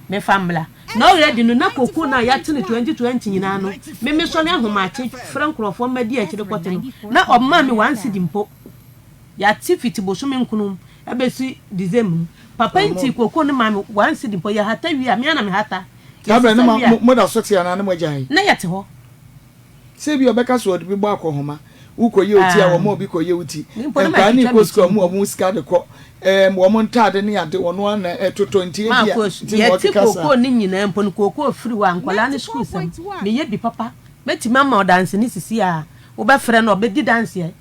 memfa mmra. Na already no na koko no a yɛate no 2020 nyinaa no, me mesɔre ahomakye frɛ nkurɔfoɔ mma di akyire kɔte no, na ɔmmaa me one cedi mpo. Yɛate fiti bosome nkron bɛsi December mu. Papa nti koko no maa me one cedi mpo. Yɛhata wie a, me ara na mehata. Saa berɛ no Yɛsesa ma wie a. mo da so te anaa na moagyae? Na yɛte hɔ. Sɛ ebia ɔbɛka sɛ ɔde bi bɔ akɔnhoma, wokɔyɛ wo ti a, wɔma obi kɔyɛ wo ti. Me mpo na Nkwadaa no matwitwa rekɔ me sukuu ti a, wɔn mpo. wɔn sika de kɔ. Ɛɛm, wɔn ntaade ne ade, ɔno ara na ɛtotɔ nti ebia Marcus, nti na yɛte ɔkeka saa. kookoo no nyinaa mpo no, kookoo firi hɔ a, nkwadaa no sukuusɛm, meyɛ bi papa. Mɛtumi ama ɔdanseni sisi a, wobɛfrɛ no a, ɔbɛdi danseɛ.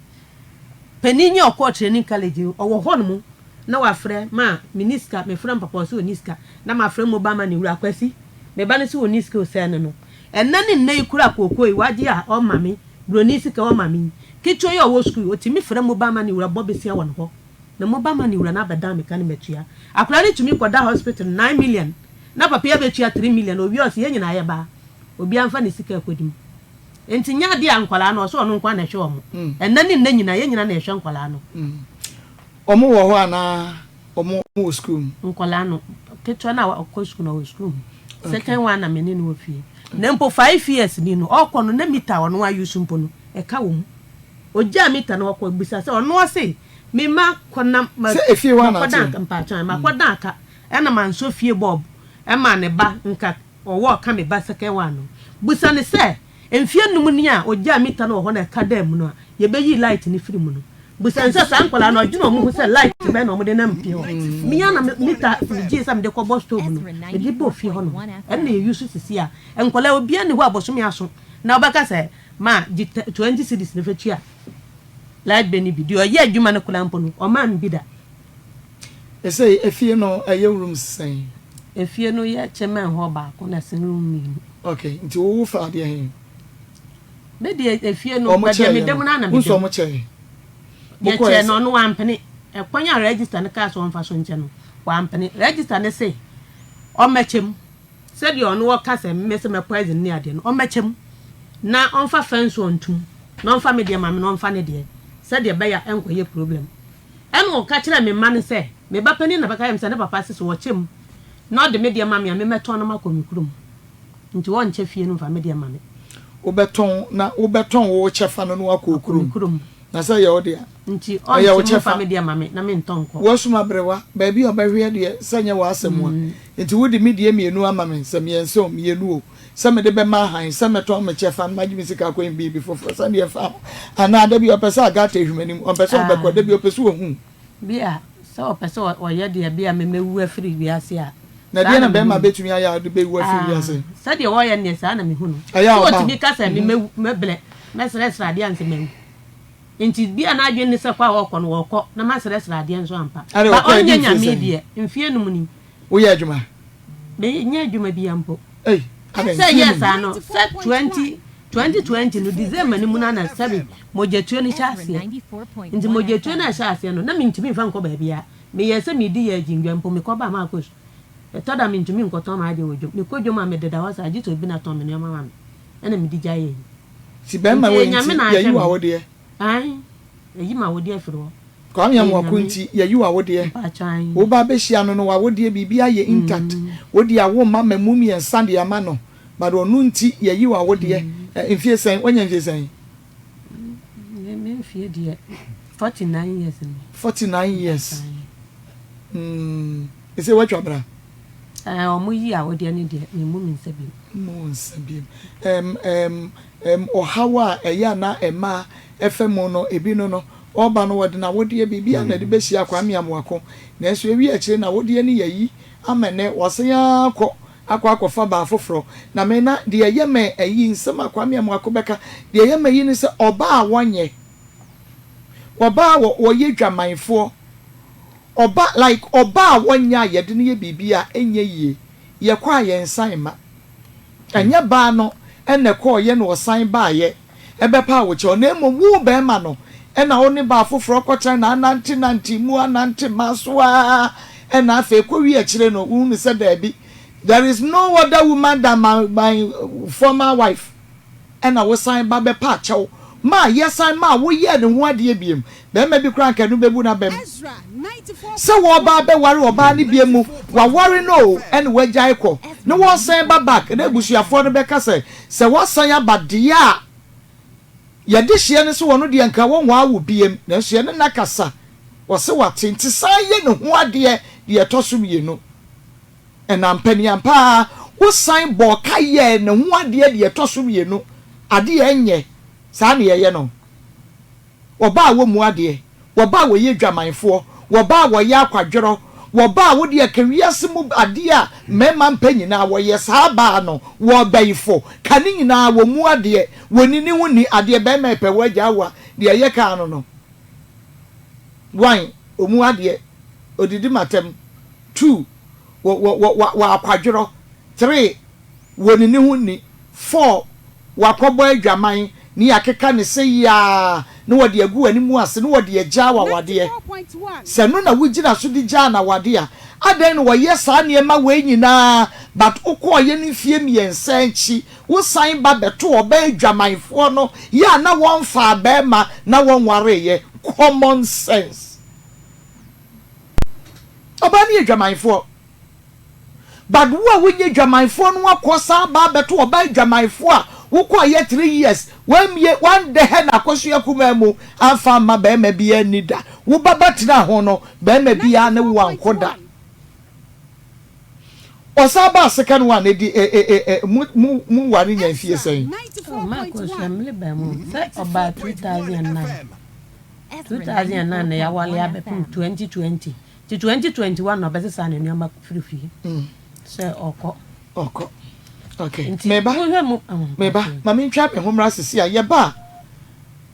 Panin yi a ɔkɔɔ training college yi, ɔwɔ hɔ nom na wafrɛ ma menni sika, mefrɛ me papa ɔse ɔnni sika, na mafrɛ mobile money wura Kwasi, me ba no se ɔnni sika o sɛɛ no no. Ɛnnɛ ne nnɛ yi koraa kookoo yi wagye a ɔma me, broni sika ɔma me yi, ketewa yi a ɔwɔ sukuu yi, ɔtumi frɛ mobile money wura bɔ besia wɔ ne hɔ, na mobile money wura no abɛdan me ka no matua. Akwadaa no tumi kɔda hospital 9 million, na papa yi abɛtua 3 million, ɔwie a ɔse yɛn nyinaa yɛbaa, obiara mfa ne sika ɛkɔdi mu. Enti nyɛ adeɛ a nkwadaa no, ɔsɛ ɔno nko ara na ɛhwɛ wɔn. Ɛnnɛ ne nnɛ nyinaa, yɛn nyinaa na yɛhwɛ nkwadaa no. Wɔn wɔ hɔ anaa wɔn wɔ sukuu mu? Nkwadaa no, ketewa no a ɔkɔ sukuu no, ɔwɔ sukuu mu. Second one na me ne no wɔ fie. Na mpo 5 years ni no, ɔkɔ no na meter a ɔno a use mpo no, ɛka wɔ mu. Ɔgyaa meter no ɔkɔ bisa sɛ, ɔno ɔse, me ma kɔ na ma Sɛ efie hɔ na makɔdan ate? mpakyɛw, makɔdan aka, ɛna mansɔ fie bulb ɛma ne ba nka Ɔwɔ ɔka me ba second one no. Busa no sɛ, mfeɛ num ni a ɔgyaa meter no wɔ hɔ na ɛka dan mu no a, yɛbɛyii light no firi mu no. Busa no sɛ saa nkwadaa no ɔdwene wɔn ho sɛ light bɛn na wɔde nam fie hɔ. Me ara na me meter megyee sɛ mede kɔbɔ stove no, mede bɔɔ fie hɔ nom. Ɛno na yɛ use sisi a. Nkwadaa obiara nni hɔ a bosome aso na wobɛka sɛ ma gye 20 cedis na fa tua light bill no bi. Deɛ ɔyɛ adwuma no koraa mpo no, ɔmmaa me bi da. Ɛsei efie no ɛyɛ rooms sɛn? Efie no yɛ kyɛmɛn hɔ baako na sini room mienu. Ok nti wo wo fa adeɛ he? Me deɛ efie no baabi a meda mu no ara na meda mu. Wonso ɔmo kyɛɛ? Yɛkyɛɛ no ɔno wampene. Ɛkwan a register no kaa sɛ ɔmfa so nkyɛ no wampene. Register no se ɔmmɛkyɛ mu sɛdeɛ ɔno ɔka sɛ me sɛ mɛ poison ne adeɛ no ɔmmɛkyɛ mu na ɔmfa fence ɔntum na ɔmfa me deɛ ma me na ɔmfa ne deɛ sɛdeɛ ɛbɛyɛ a ɛnkɔyɛ problem. Ɛnna ɔka kyerɛɛ me mma no sɛ, Me ba panin na bɛka kyerɛ me sɛ ne papa se sɛ ɔkyɛ mu na ɔde me deɛ ma me a, memmɛtɔn na makɔ me kurom. Nti ɔnkyɛ fie no mfa me deɛ mma me. Wobɛtɔn na wobɛtɔn wo kyɛfa no na woakɔ wo Akɔ me kurom. kurom. Na sɛ ɛyɛ wo dea. Nti Ɛyɛ wo ɔnkyɛ mu mfa kyɛfa. me deɛ mma me na mentɔ nkɔ. Woasum aberewa, baabi a ɔbɛhweɛ deɛ, sɛ nyɛ w'asɛm a. Nti wode me deɛ mienu ama me, sɛ miɛnsa o, mienu o, sɛ mede bɛma ahan, sɛ mɛtɔn me kyɛfa no magye me sika akɔyɛ me biribi foforɔ, sɛdeɛ ɛfa ho. Anaa da bi ɔpɛ sɛ Agatha hwim anim, ɔmpɛ sɛ ɔbɛkɔ, da bi ɔpɛ sɛ ɔhu. Bi a, sɛ ɔpɛ sɛ ɔyɛ deɛ bi a me mɛwu afiri wiase a, Na saa deɛn na na mehu bɛrima no. bɛtumi ayɛ a ɔde bɛwu afiri Ah, wiase? sɛdeɛ ɔyɛ no deɛ, saa na mehu no. Ɛyɛ a Sɛ ɔba ɔtumi ka sɛ me mɛwu, mɛbrɛ. Mɛsrɛsrɛ adeɛ ansa mawu. Nti bi a n'adwene ne sɛ kɔ a ɔrekɔ no ɔrekɔ na masrɛsrɛ adeɛ nso ampa. Ade Ba ɔkɔɛ ɔnyɛ di mfie Nyame sɛn? deɛ, mfeɛ num ni. Woyɛ adwuma? Menyɛ adwuma biara mpo. Ei, adɛn, Sɛ mfie ɛyɛɛ num? saa no, sɛ 20, 2020 no, December no mu no ara na sɛbe mogyatuo no hyɛɛ aseɛ. Nti mogyatuo no a ɛhyɛɛ aseɛ no, na mentumi mfa nkɔ baabiara. Meyɛɛ sɛ meredi yɛ agyindwa mpo, mekɔbaa Marcos. Ɛtɔ da a mentumi nkɔtɔn m'adeɛ wɔ dwam. Mekɔ dwam a, mededa hɔ saa, gye sɛ obi na tɔn me nneɛma ma me, ɛna mede gyaeɛ yi. Nti bɛrima Nti wei ɛyɛ Nyame nti na yɛyi ahwɛ wo me. awodeɛ? Ae, yɛyi m'awodeɛ afiri hɔ. Kwame Ɛyɛ Amoako Nyame. nti yɛyi wo awodeɛ. Mpakyɛ ae. Wo ba bɛhyia no no w'awodeɛ biribi ayɛ intact. Wo deɛ awo mma mmamu mmiɛnsa de ama no but ɔno nti yɛyi wo awodeɛ. Mfie sɛn? Woanya mfie sɛn? Me me mfie deɛ 49 years ni. 49 years. Mm. Ɛsɛ woatwa bra? Ɛɛ, wɔn yi awodeɛ no deɛ, memmu me nsa biom. Mmu wo nsa biom. Ɛm, ɛm, ɛm, ɔhaw a ɛyɛ a na mmaa ɛfa mu no, ebi no no, ɔreba no wɔde n'awodeɛ, biribiara na ɛde bɛhyia Kwame Amoako. Nanso ewie akyire n'awodeɛ no yɛayi ama ɛnnɛ, wasan ara kɔ akɔ akɔfa baa foforɔ. Na me na deɛ ɛyɛ me ayi, nsɛm a Kwame Amoako bɛka, deɛ ɛyɛ me ayi ne sɛ ɔbaa a wɔnyɛ, ɔbaa a wɔyɛ dwamanfoɔ, Ɔba like ɔba a wɔnyɛ a yɛde no yɛ biribi a ɛnyɛ yie, yɛkɔ a yɛnsan mma. Ɛnyɛ baa no na ɛkɔɔeɛ na ɔsan baeɛ bɛpaa wo kyɛw na mmom wo barima no na wo ne baa foforɔ kɔtena na anante nante mu anante mmaa so ara na afei kɔwie akyire no wohunu sɛ daabi there is no other woman than my, my former wife. Ɛna wosan ba bɛpaa kyɛw maa yɛsan maa woyɛɛ ne ho adeɛ biom. Barima bi koraa anka ɛno bɛbu n'abam sɛ wɔreba abɛware ɔbaa no biom mu. Waware no o, ɛna wagyae kɔ na wɔresan ba back na abusuafoɔ no bɛka sɛ, sɛ wasan aba deɛ a, yɛde hyeɛ no sɛ ɔno deɛ anka wɔnwaa wo biom. Nanso yɛne no akasa, ɔse wate nti san yɛ ne ho adeɛ deɛ ɛtɔ so mmienu. Ɛna ampaniampa ara wosan bɔɔ ka yɛɛ ne ho adeɛ deɛ ɛtɔ so mmienu, adeɛ a ɛnyɛ saa na yɛyɛ no. Wɔba a wɔmmu adeɛ, wɔba a wɔyɛ adwamanfoɔ, wɔba a wɔyɛ akwadworɔ, wɔba a wodeɛ ka wiase mu adeɛ a mmarima mpɛ nyinaa wɔyɛ saa baa no, wɔbayifo, ka ne nyinaa wɔmmu adeɛ, wɔnni ne ho nni, adeɛ barima repɛ wo agyaa wo a, deɛ ɛyɛ kaa no no. One, ɔmmu adeɛ, ɔdidi m'atɛm. 2, wɔ wɔ wɔ wɔ wɔ akwadworɔ, 3, wɔ ne ne ho nni, 4, wakɔbɔ adwaman ne yɛakeka ne sɛ yiaa na wɔde agu w'anim ase na wɔde agyaa wo awadeɛ. Sɛ ɛno na wogyina so de gyaa no awadeɛ a, adɛn na wɔyɛ saa nneɛma wei nyinaa but wokɔɔeɛ no mfeɛ mmiɛnsa akyi wosan ba bɛto ɔbaa adwamanfoɔ no yɛ a na wɔmfaa barima na wɔnwareeɛ? Common sense. Ɔbaa no yɛ dwamanfoɔ. But wo a wonyɛ dwamanfoɔ no akɔ san aba abɛto ɔbaa dwamanfoɔ a wokɔ ayɛ 3 years wammie wandɛhɛ no akosua kumaa mu amfa amma barima biara anni da. Wo ba bɛtena ho no barima biara ne wo anko da. Ɔsan baa second one edi e e e e mo mo mo ware nya mfie sɛn? Oh, m'akosua mmere bɛn mu sɛ ɔbaa 2009. 2009 na yɛawale abɛpem 2020 nti 2021 na ɔbɛsesa ne nneɛma firi fie sɛ ɔkɔ. Ɔkɔ. Okay. Nti Meba. wohwɛ mu. Meba. Ma mentwa me ho mmra sisi a yɛba a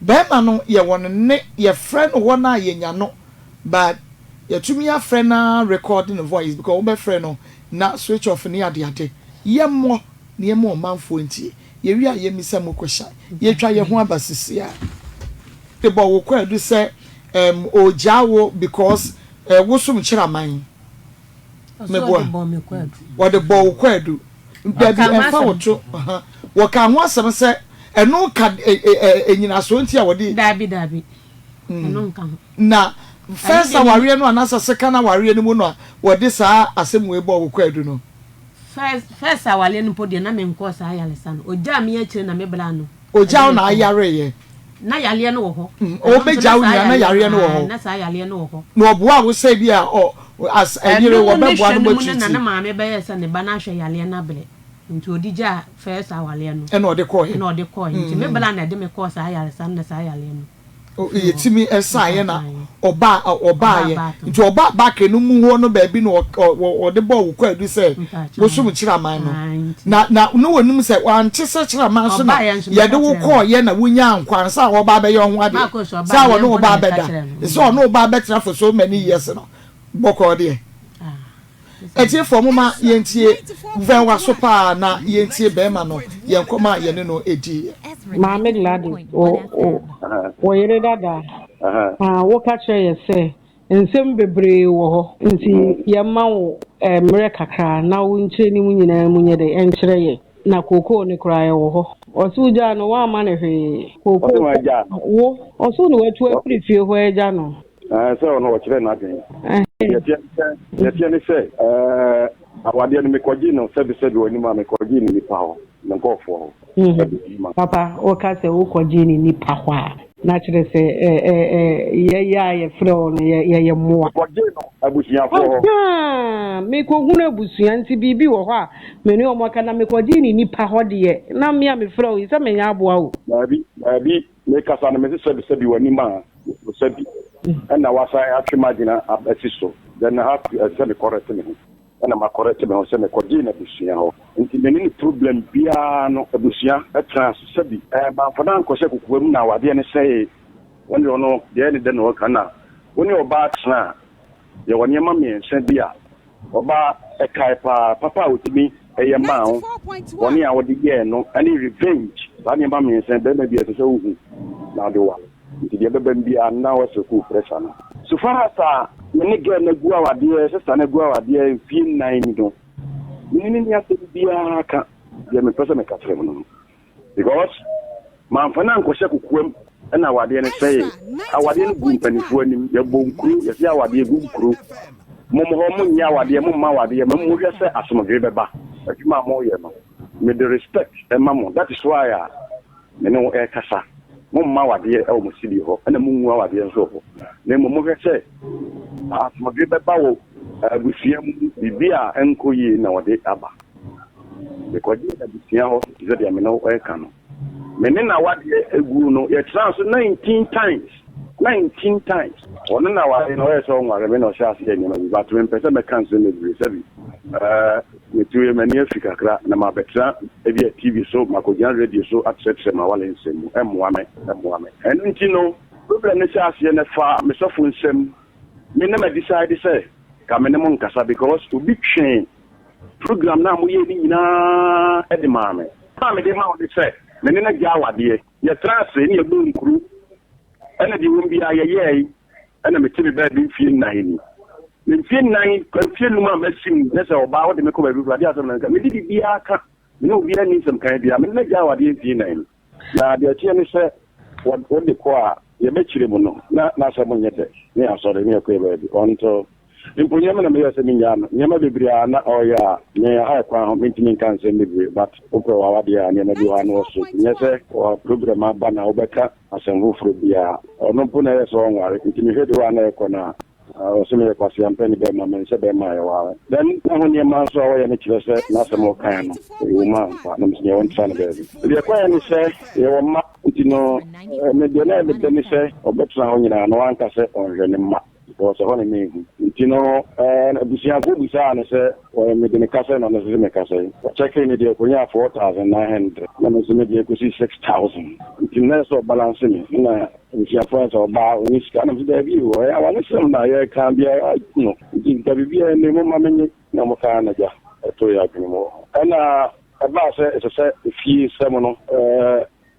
bɛrima no yɛwɔ no ne yɛfrɛ no hɔ no a yɛnya no but yɛtumi afrɛ no ara record ne voice because wobɛfrɛ no na switch off ne adeade yɛmmɔ na yɛma ɔmanfoɔ ntie yɛwie a yɛmmisa mu question yɛtwa yɛn ho aba sisi a. De bɔ wo kwaadu sɛ ɛɛm ɔregyaa wo because ɛɛ wo som kyerɛ aman. Meboa. Wɔde bɔ wo kwaadu. Dabi ɛmfa wo to. Wɔka ho asɛm sɛ ɛno ka ɛnyinasoɔ nti a wɔde. Dabi dabi. Ɛno nka ho. Na first awareɛ no anaasɛ second awareɛ no mu no a wɔde saa asɛm wei bɔɔ wo kwaadu no. First first awareɛ no mpo deɛ na menkɔɔ saa ayaresa no. Ɔgyaa me akyire na me bra no. Ogya wo na ayareeɛ. Na yareɛ no wɔ hɔ. Ɔbɛgya wo nyinaa na yareɛ no wɔ hɔ. Na saa yareɛ no wɔ hɔ. Na ɔboa wo sɛ bi a ɔ as ɛyere wɔbɛboa no Ɛno mu ne hwɛ no mu moatiriti. no na ne maame bɛyɛɛ sɛ ne ba no ahwɛ yareɛ no abrɛ. Nti ɔde gyaa first awareɛ no. Ɛna ɔde kɔeɛ. Ɛna ɔde kɔeɛ. Nti me bra na ɛde me kɔɔ saa ayaresa no na saa yareɛ no. Yɛtumi saeɛ na ɔbaa ɔbaeɛ. Nti ɔbaa back no mu hɔ no baabi na ɔde bɔɔ wo kwaadu sɛ wosom Kyiraman no. Na na na wɔnim sɛ wante sɛ Kyiraman so na yɛde wo kɔeɛ na wonyaa nkwa ansa a ɔba abɛyɛ wo ho adeɛ. Sɛ a ɔne wo ba abɛda. Sɛ ɔne wo ba abɛtena for so many years no. Bɔkɔɔ deɛ. Atiefoɔ momma yɛntie, vɛn w'aso paa na yɛntie bɛɛma no yɛn nkɔmɔ a yɛne no diiɛ. Maame Gladys, wo wo wo yere dada a, woka kyerɛ yɛ sɛ nsɛm bebree wɔ hɔ nti yɛmma wo mmerɛ kakra na wo nkyerɛ ne mu nyinaa mu nyɛ dɛ nkyerɛ yɛn. Na kookoo no koraa ɛwɔ hɔ. Ɔse wogyaa no woamma no hwee. Ɔse Kookoo wagyaa no. wo ɔse wo na watu afiri fie hɔ agya no. Ɛɛ sɛ ɔno ɔkyerɛ n'adwene. Deɛ ɛteɛ ne sɛ, deɛ ɛteɛ ne sɛ, ɛɛ awadeɛ no mekɔgyee no sɛbesɛbe wɔ anim a mekɔgyee no nnipa hɔ, me nkurɔfoɔ hɔ. Sɛbe anim a. Papa, woka sɛ wokɔgyee no nnipa hɔ a, na kyerɛ sɛ ɛ ɛ ɛ yɛyɛ a yɛfrɛ wo no yɛ yɛyɛ mmoa. Mekɔgyee no abusuafoɔ hɔ. Ahaa! Mekɔhunu abusua nti biribi wɔ hɔ a me ne wɔn aka na mekɔgyee no nnipa hɔ deɛ, na me a mefrɛ wo yi sɛ menyɛ aboa o. Daabi, daabi, Mekasa no mese sɛbi sɛbi w'anim a sɛbi ɛna wasan atwe m'adwene asi so then I have to ɛsɛ sɛ me correct me ho ɛna ma correct me ho sɛ mekɔ gyee no abusua hɔ nti me ne no problem biara no abusua ɛtena ase sɛbi ɛɛ mamfa no ankɔhyɛ kokoa mu na awadeɛ no sɛee wɔn deɛ ɔno deɛ ɛyɛ ne dɛ na ɔka na wo ne ɔbaa tena a yɛwɔ nneɛma mmiɛnsa bi a Ɔbaa, ɛkae paa, papa a otumi yɛ maa wo, bɔne a wode yɛɛ no, ne revenge, saa nneɛma mmiɛnsa yi, barima biara ɛsɛ sɛ wohu na wode ware. Nti deɛ ɛbɛba mu biara no, na woasɛkuu pressure no. So far as a me ne girl no agu awadeɛ, sister no agu awadeɛ mfie nnan ni no, me ne no nni asɛm biara ka, deɛ mepɛ sɛ meka kyerɛ mo no no. Because mamfa no ankɔhyɛ kokoam ɛna awadeɛ no sɛee. Awadeɛ no guu mpaninfoɔ anim. Yɛbɔ nkuro, yɛse awadeɛ gu nkuro. Mom hɔ monyɛ awadeɛ, momma awadeɛ, ma monhwɛ sɛ asomdwee bɛba. Adwuma a moyɛ no, mede respect ma mo, that is why a me ne wo ɛrekasa. Momma awadeɛ wɔ mo studio hɔ ɛna mongu awadeɛ nso wɔ hɔ. Na mmom mohwɛ sɛ asomdwee bɛba wɔ abusua mu, biribi a ɛnkɔ yie na wɔde aba. Mekɔgyee abusua hɔ te sɛ deɛ me ne wo reka no. Me ne n'awadeɛ guu no, yɛtenaa so 19 times, 19 times. Ɔno n'awadeɛ no, ɔyɛɛ sɛ ɔnware me na ɔhyɛɛ aseɛ yɛɛ nneɛma bi, but mempɛ sɛ mɛka nsɛm bebree sɛbi ɛɛ metuiɛ m'ani afi kakra na mabɛtena ebia TV so, makɔgyina radio so akyerɛkyerɛ m'aware nsɛm mu. Ɛmmoa me, ɛmmoa me. Ɛno nti no, problem no hyɛɛ aseɛ no ɛfaa me sɔfo nsam. Me na ma decide sɛ ka me ne mo nkasa because obi twee Program no a moyɛe no nyinaa de maa me. A mede ma wo ne sɛ, me ne no agya awadeɛ. Yɛtenaa ase ne yɛbɔɔ nkuro, ɛna deɛ ɛwom biara yɛyɛɛe, ɛna mete me baabi mfeɛ nnan ni. Me mfeɛ nnan, mfeɛ num a masi mu, na sɛ ɔbaa wode me kɔ baabi foforɔ, adeɛ asɛm na meka, mede biribiara ka, me ne obiara nni nsɛm kan biara, me ne no agya awadeɛ mfeɛ nnan ni. Na deɛ ɛteɛ ne sɛ, wode kɔ a, yɛbɛkyerɛ mu no, na n'asɛm nyɛ dɛ, ne asɔre, ne yɛkɔɛ baabi, until Mpo nneɛma na meyɛɛ sɛ mennyaa no. Nneɛma bebree a na ɔreyɛ a me ayɛ kwan ho mentumi nka nsɛm bebree but wopɛ w'awadeɛ a nneɛma bi wɔ hɔ a na ɔso. Nyɛ sɛ wɔ program aba na wobɛka asɛm foforɔ biara. Ɔno mpo na ɛyɛ sɛ ɔnware nti mehwɛ de hɔ a na ɛkɔ no a ɔse meyɛ kwasea mpɛ ne bɛrima mensɛ bɛrima a yɛware. Then na ho nneɛma nso a ɔyɛ no kyerɛ sɛ n'asɛm a ɔkaeɛ no ɛwɔ mu ampa na mese neɛ ɔntra no baabi. Deɛ ɛkɔeɛ ne sɛ yɛwɔ mma nti no me deɛ na ɛyɛ me dɛ ne sɛ ɔbɛtena hɔ nyinaa na wanka sɛ ɔnhwɛ ne mma. Because ɛhɔ na na ehu. Nti no abusuafoɔ bisaa no sɛ mede no ka sɛn na ɔno nso se meka sɛn. Ɔkyɛkee ne deɛ ɔkɔnyaa 4900 na me nso me deɛ kɔsii 6000. Nti no na ɛsɛ sɛ ɔbalance me. Ɛna abusuafoɔ ayɛ sɛ ɔbaa ɔnni sika. Na mese daabi o, ɛyɛ awaresɛm na yɛreka biara no. Nti nka biribiara nni momma menye. Na wɔkaa no gya too yɛn adwene mu wɔ hɔ. Ɛna ɛbaa sɛ ɛsɛ sɛ efie sɛm no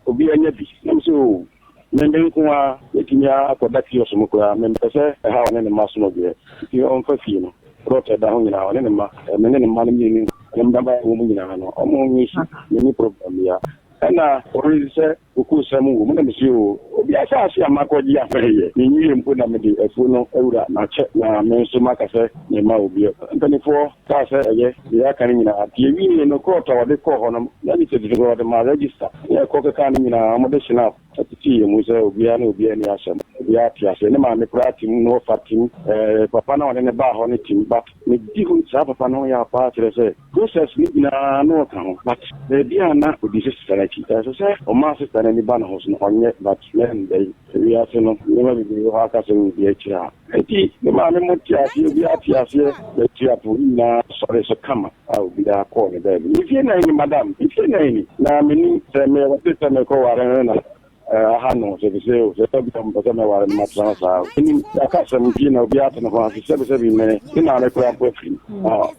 Obiara nya bi. Na mese, Oo, me me nko ara mɛtumi akɔda kiosk mu koraa, mempɛ sɛ ɛhaw ɔne ne mma asomdwoeɛ. Nti ɔmfa fie no, plot a ɛda ho nyinaa, ɔne ne mma, me ne ne mma no mmienu ne mmabaa a ɛwɔ mu nyinaa no, wɔnyɛ su, menni problem biara. Ɛna ɔrezi sɛ kokoosɛm wɔ mu, na mese, Oo, obi asaase a makɔgye ama yɛ, menwie mpo na mede afuo no awura makyɛ, na me nso maka sɛ merema obi. Mpanimfoɔ kaa sɛ ɛyɛ deɛ aka no nyinaa. Nti yɛwiee no, kɔɔto a wɔde kɔɔ hɔ no, na ne certificate wɔde maa register. Ne ɛkɔ kekaa no nyinaa, wɔde Schnapp tetee yɛn mu sɛ obiara ne obiara nni asɛm. Obiara te aseɛ. Ne maame koraa te mu, ne wɔfa te mu, ɛɛ papa no a ɔne no baa hɔ no te mu. But medi ho saa papa no ho yaw paa kyerɛ sɛ process no nyinaa na ɔka ho. But baabi a na ɔdi sister no akyi. Ɛsɛ sɛ ɔmaa sister no. n'ani ba ne ho so no ɔnyɛ but mɛndɛn wiase no nneɛma bebree wɔ hɔ aka sɛ wodi akyire a nti me maame mo te aseɛ, obiara te aseɛ, yɛtua po nyinaa sɔre so kama a obiara kɔɔ ne baabi. Mfie nan ni madam, mfie nan ni na menim sɛ meyɛte sɛ mekɔware no na aha no sɛ sɛ o sɛ obi a mpɛ sɛ mɛware no matena hɔ saa o. Menim yɛaka asɛm mfie na obiara te ne ho ase sɛbesɛbe me me maame koraa mpo afiri mu a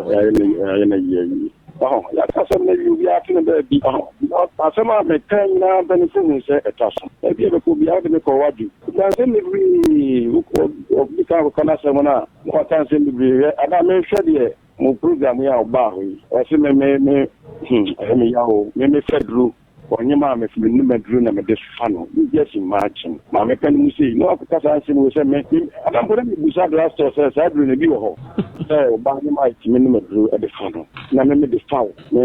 ɔyɛ no yie awie. Ɔho, yɛaka asɛm no awie, obiara te ne baabi. Ɔho, asɛm a meka nyinaa mpanyimfo hu sɛ ɛtɔ so. Baabi a bɛkɔ biara, wode me kɔ wadu. Ɔka nsɛm bebree, obi ka akɔka n'asɛm no a, na waka nsɛm bebree. Hwɛ, ada mehwɛ deɛ mo program yi a ɔbaa hɔ yi, ɔse me me me, ɛyɛ me yaw o, me me fɛ duro. Ɔnye maa me menom aduro na mede fa no. You just imagine. Maame ka no mu sei na wakɔka saa nsɛm wei sɛ me me ada mpo na mebusa drugstore sɛ saa aduro no ebi wɔ hɔ sɛ ɔbaa nye maa ɛtumi nom aduro de fa no na me mede fa wo me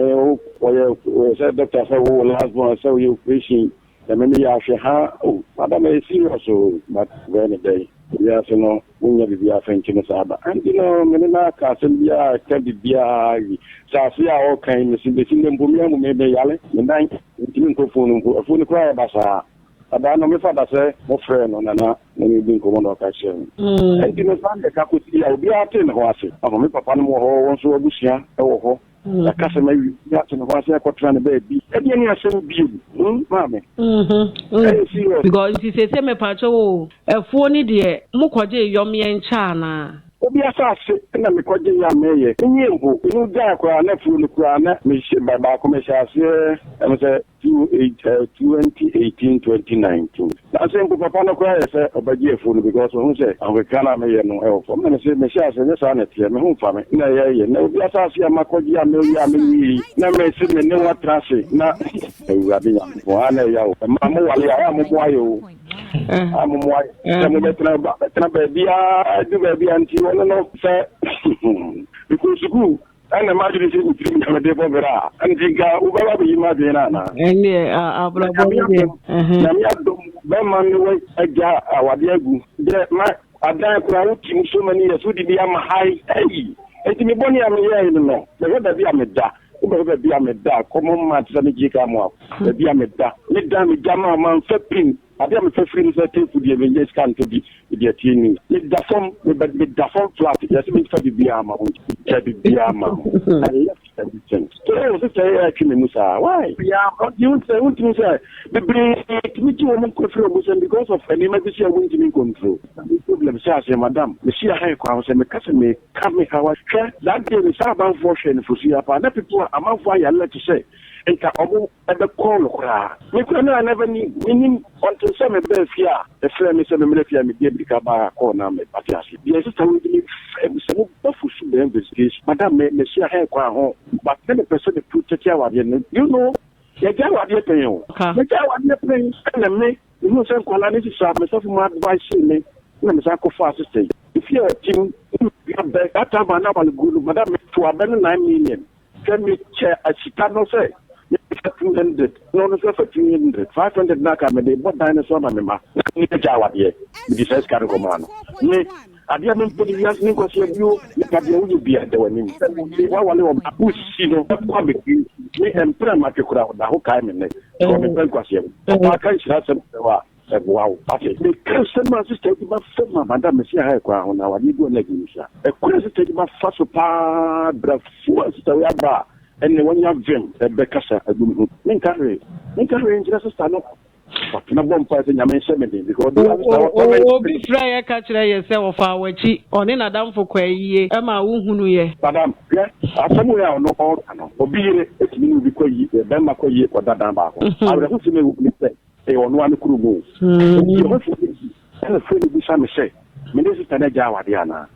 wɔyɛ sɛ doctor sɛ wo last born sɛ woyɛ operation na me meyɛ ahwɛ ha oh madam ɛyɛ serious o but bɛyɛ ne dɛn. Wiase no wonnya biribiara fa nti no saa ba. Ɛnti no me ne no aka asɛm biara aka biribiara awie. Saase a ɔreka yi mese besi nnɛ mpo me amu me meyare me nan mentumi nkɔ afuo no mpo afuo no koraa yɛ basaa. Adaa no me fa da sɛ mo frɛɛ no na na ne me di nkɔmmɔ na ɔka kyerɛɛ me. Ɛnti no saa na ɛka kɔsi a obiara tee ne ho ase. Ɔho me papa nom wɔ hɔ wɔn nso abusua wɔ hɔ. Yɛaka sɛ mawie na ate ne ho ase akɔtena ne baabi. Ɛdeɛ ne asɛm bio hmm maame. Ɛyɛ serious. Because nti sese mepakyɛw o, afuo no deɛ mo kɔgyee yɔmeɛ nkyɛ anaa? Obi asase na mekɔgye yɛ a meyɛ. Menyie mpo, mene gyae koraa na afuo no koraa na mehyɛ baako mehyɛ aseɛ ɛm sɛ. 2018 2019 Nanso mpo papa no koraa yɛ sɛ ɔbɛgye afuo no because ɔhu sɛ ahokeka no a meyɛ no wɔ fam. Na mese mehyɛ aseɛ nyɛ saa na ɛteɛ, me ho mfa me na ɛyɛ yɛ na obi asase a makɔgye a mɛwie a menwie yi na mese me ne wo atena ase na Awurade Nyankopɔn a na ɛya o. Mmaa mo wale a ɛyɛ a momoa yɛ o. A momoa yɛ sɛ mobɛtena bɛtena baabi a du baabi a nti ɔno no sɛ mekɔ sukuu Ɛna m'adwene sɛ wo tirim na mede bɔ bra a, nti nka wobɛba abɛyi m'adwene no anaa? Ɛndeɛ abrabɔ no deɛ. Nyame adom bɛma ne wagya awadeɛ agu. Deɛ ma adan koraa wo tim so many years wode bi ama hae ei. Nti me bɔne a meyɛe no no mehwɛ baabi a meda wobɛhwɛ baabi a meda common man te sɛ me gye ka mo a baabi a meda meda megya ma mamfa pin Ade a mefa firi mu sɛ tape deɛ mennya sika ntɔ bi mede atie news. Meda fam, meba meda fam flat, yɛse memfa biribiara mma wo nti megya biribiara ma wo. I left everything. Oh sister yi ɛtwe me mu saa why? Yeah, ɔdi wo sɛ wontumi sɛ bebree tumi gye wɔn nkwa firi wɔn nsam because of nneɛma bi so a wontumi ncontrol. Me problem hyɛ aseɛ madam, mesi aha yi koraa sɛ meka sɛ meka me haw a hwɛ that day no saa amanfoɔ hwɛ no fosuo paa na people a amanfoɔ ayɛ alert sɛ nka ɔmo ɛbɛkɔɔ no koraa. Me koraa na I never knew, mennim until sɛ mebaa fie a ɛfrɛɛ me sɛ memmra fie a medi amirika baa kɔɔ na me ate aseɛ. Deɛ sister wei de me faa mu sɛ mo ba Fosu bɛ investigation madam me mehyia hair kwan ho but na mepɛ sɛ me protect awadeɛ no you know yɛgya awadeɛ pɛn o yɛgya awadeɛ pɛn ɛna me mehuu sɛ nkwadaa no sisa me sɔfo mu advice me na mesan kɔfaa sister yi efie a ɔte mu na medua bɛ that time a na awale gu no madam meto abɛ no 9 million. Sɛ mekyɛ sika no sɛ mefa 200 na ɔno nso afa 200, 500 no aka mede bɔ dan no so ama me mma na me agya awadeɛ mede saa sika no kɔmaa no. Me adeɛ a mempɛ ne wiase ne nkwaseɛ bio nipa deɛ woyɛ bia da w'anim sɛ wode wawale ɔba wosi no ɛkɔ abɛduru me ɛmpere a matwe koraa ɔda ho kae me nnɛ because mempɛ nkwaseɛ ɔbaa ka nhyira asɛm kyerɛ wo a ɛboa wo ate meka nsɛm a sister yi ba fam a madam mesi ha ɛkwan ho na awadeɛ gu ɔno adi nsa ɛkwan a sister yi ba fa so paa brafuo a sister yi aba a ɛnne wanya vim ɛbɛkasa agu me ho menka hwee menka hwee nkyerɛ sister no watena bɔ mpae sɛ Nyame nhyɛ me den because ɔde sister wɔ Obi frɛ yɛ ka kyerɛ yɛ sɛ wɔfaa w'akyi ɔne n'adamfo kɔ ayie ma wohunu yɛ. Madam hwɛ asɛm wei a ɔno ɔreka no obi yere etumi ne obi kɔ yie bɛrima kɔ yie kɔda dan baako awerɛhosɛm a ɛwɔ mu ne sɛ ɛyɛ ɔno ara ne kurom o. Enti ɛhɔfoɔ no bi ɛna frɛ me bisa me sɛ, me ne sista no agya awadeɛ anaa?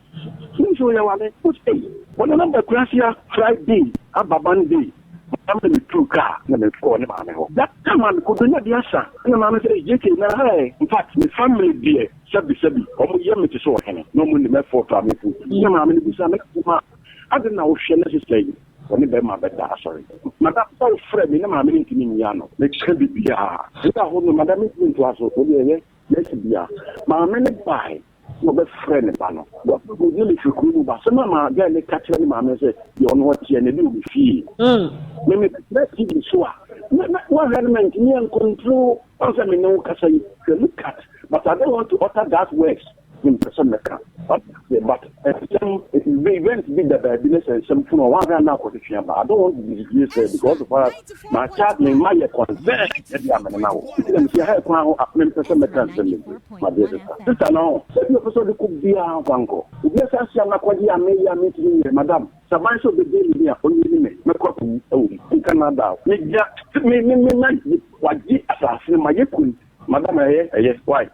Menim sɛ ɔyɛ awale. Ɔse ei, wɔne no aba Kurase Friday aba Monday. Madam na metuu kaa na mekɔɔ ne maame hɔ. That time a mekɔduru na ade asa. Ɛna maame sɛ, ei JK na ha ɛ. In fact, me family deɛ sɛbi sɛbi, wɔyɛ me te sɛ ɔhene na wɔnim effort a me put. Ɛna maame no bisa me, ma adɛn na wohwɛ na sista yi ɔne bɛrima bɛda asɔre. Madam, sɛ wofrɛ me ne maame no ntumi nyi ano. Meka biribiara. Ɛda hɔ no, madam mentumi ntoa so. Wo deɛ ɛyɛ yɛasi bia. Maame no bae na ɔbɛfrɛ ne ba no. Wɔde ne firi kuro mu ba. Asɛm a maa girl no ka kyerɛ ne maame sɛ deɛ ɔno ɔteɛ no, ebi wɔ me fie. Me mebɛtena TV so a, Na na woahwɛ no mantumi ancontrol Woahu sɛ me ne wo kasa yi, hwɛ look at but I don't want to utter that words mempɛ sɛ mɛka wate aseɛ but nsɛm event bi da baabi ne sɛ nsɛm funu a woahwɛ a na akɔtwetwe aba I don't want to disgrace her because of us my child me mma yɛ concern ɛde a mene na wo nti na mesi ha ɛkwan ho a mempɛ sɛ mɛka nsɛm bebree madeɛ sesa sister no sɛ bi ɔpɛ sɛ ɔde kɔ biara mfa nkɔ obi asase a nakɔgye a meyɛ a mentumi nyɛ madam Sɛ aban sɛ ɔbɛgye me din a, ɔnyi ne me, mɛkɔ akɔwu wɔ mu. Nka nnaadaa wo. Megyina, me, me, me, ma, wagye asase no, mayɛ kun. Madam, ɛyɛ, ɛyɛ, why?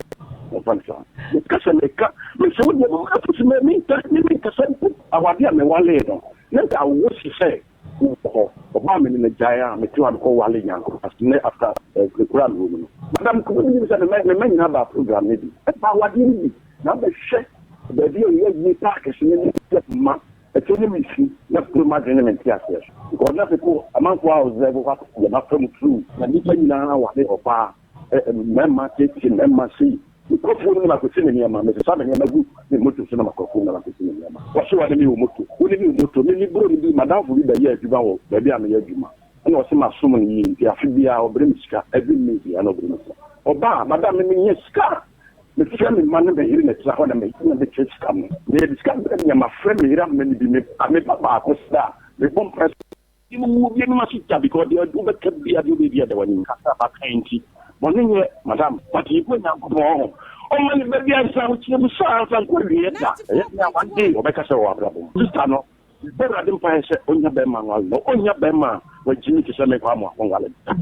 Wɔmfa no saa. Meka sɛ meka, mese wo deɛ, mama afusu me, menka, me menkasa mpo. Awadeɛ a mewalee no, na nka awo si sɛ wowɔ hɔ. Ɔbaa me ne no gyae a, mete hɔ a mekɔwale Nyankopɔn ase nnɛ after eh, kura a mewɔ mu no. Madam, kɔbɛ menim sɛ me mma, me mma nyinaa baa program no bi. Ɛbaa awadeɛ no bi, na abɛhwɛ baabi a yɛyɛ yie park so ne ne mma. Ɛkyɛ ne me su na kuro m'adwene ne me nteaseɛ so because na people amanfoɔ a observe what deɛ mafa mu through na nnipa nyinaa ware ɔbaa mmarima tietie mmarima sei mekɔ afuo no mu na makɔsi me nneɛma mesesa me nneɛma gu me moto so na makɔ afuo mu na makɔsi me nneɛma wɔse wɔne me wɔ moto wo ne me wɔ moto me me buro no bi madamfo bi bɛyɛ adwuma wɔ baabi a meyɛ adwuma ɛna ɔse masom no yie nti afe biara ɔbrɛ me sika every May biara na ɔbrɛ me sika ɔbaa madam me menya sika Mefrɛ me mma ne me yere na ɛtena hɔ na me na mekyɛ sika no. Na yɛde sika brɛ me a, mafrɛ me yere ama no bi. Me me ba baako sɛ a, mebɔ mpae sɛ. Deɛ mewɔ biara mema so da because deɛ wobɛka biara deɛ wobɛyɛ biara da w'anim. Kasa a maka yi nti, bɔne nyɛ madam but Yehowa Nyankopɔn ɔho ɔmma ne ba bi ansa ahokyerɛ mu saa ansa nkɔ awieɛ da. Ɛyɛ den a one day ɔbɛkasa wɔ w'abrabɔ mu. Sister no, mebɔ Awurade mpaeɛ sɛ ɔnya bɛrima nware no. Ɔnnya bɛrima a wagyimi te sɛ me Kwame a ɔnware da.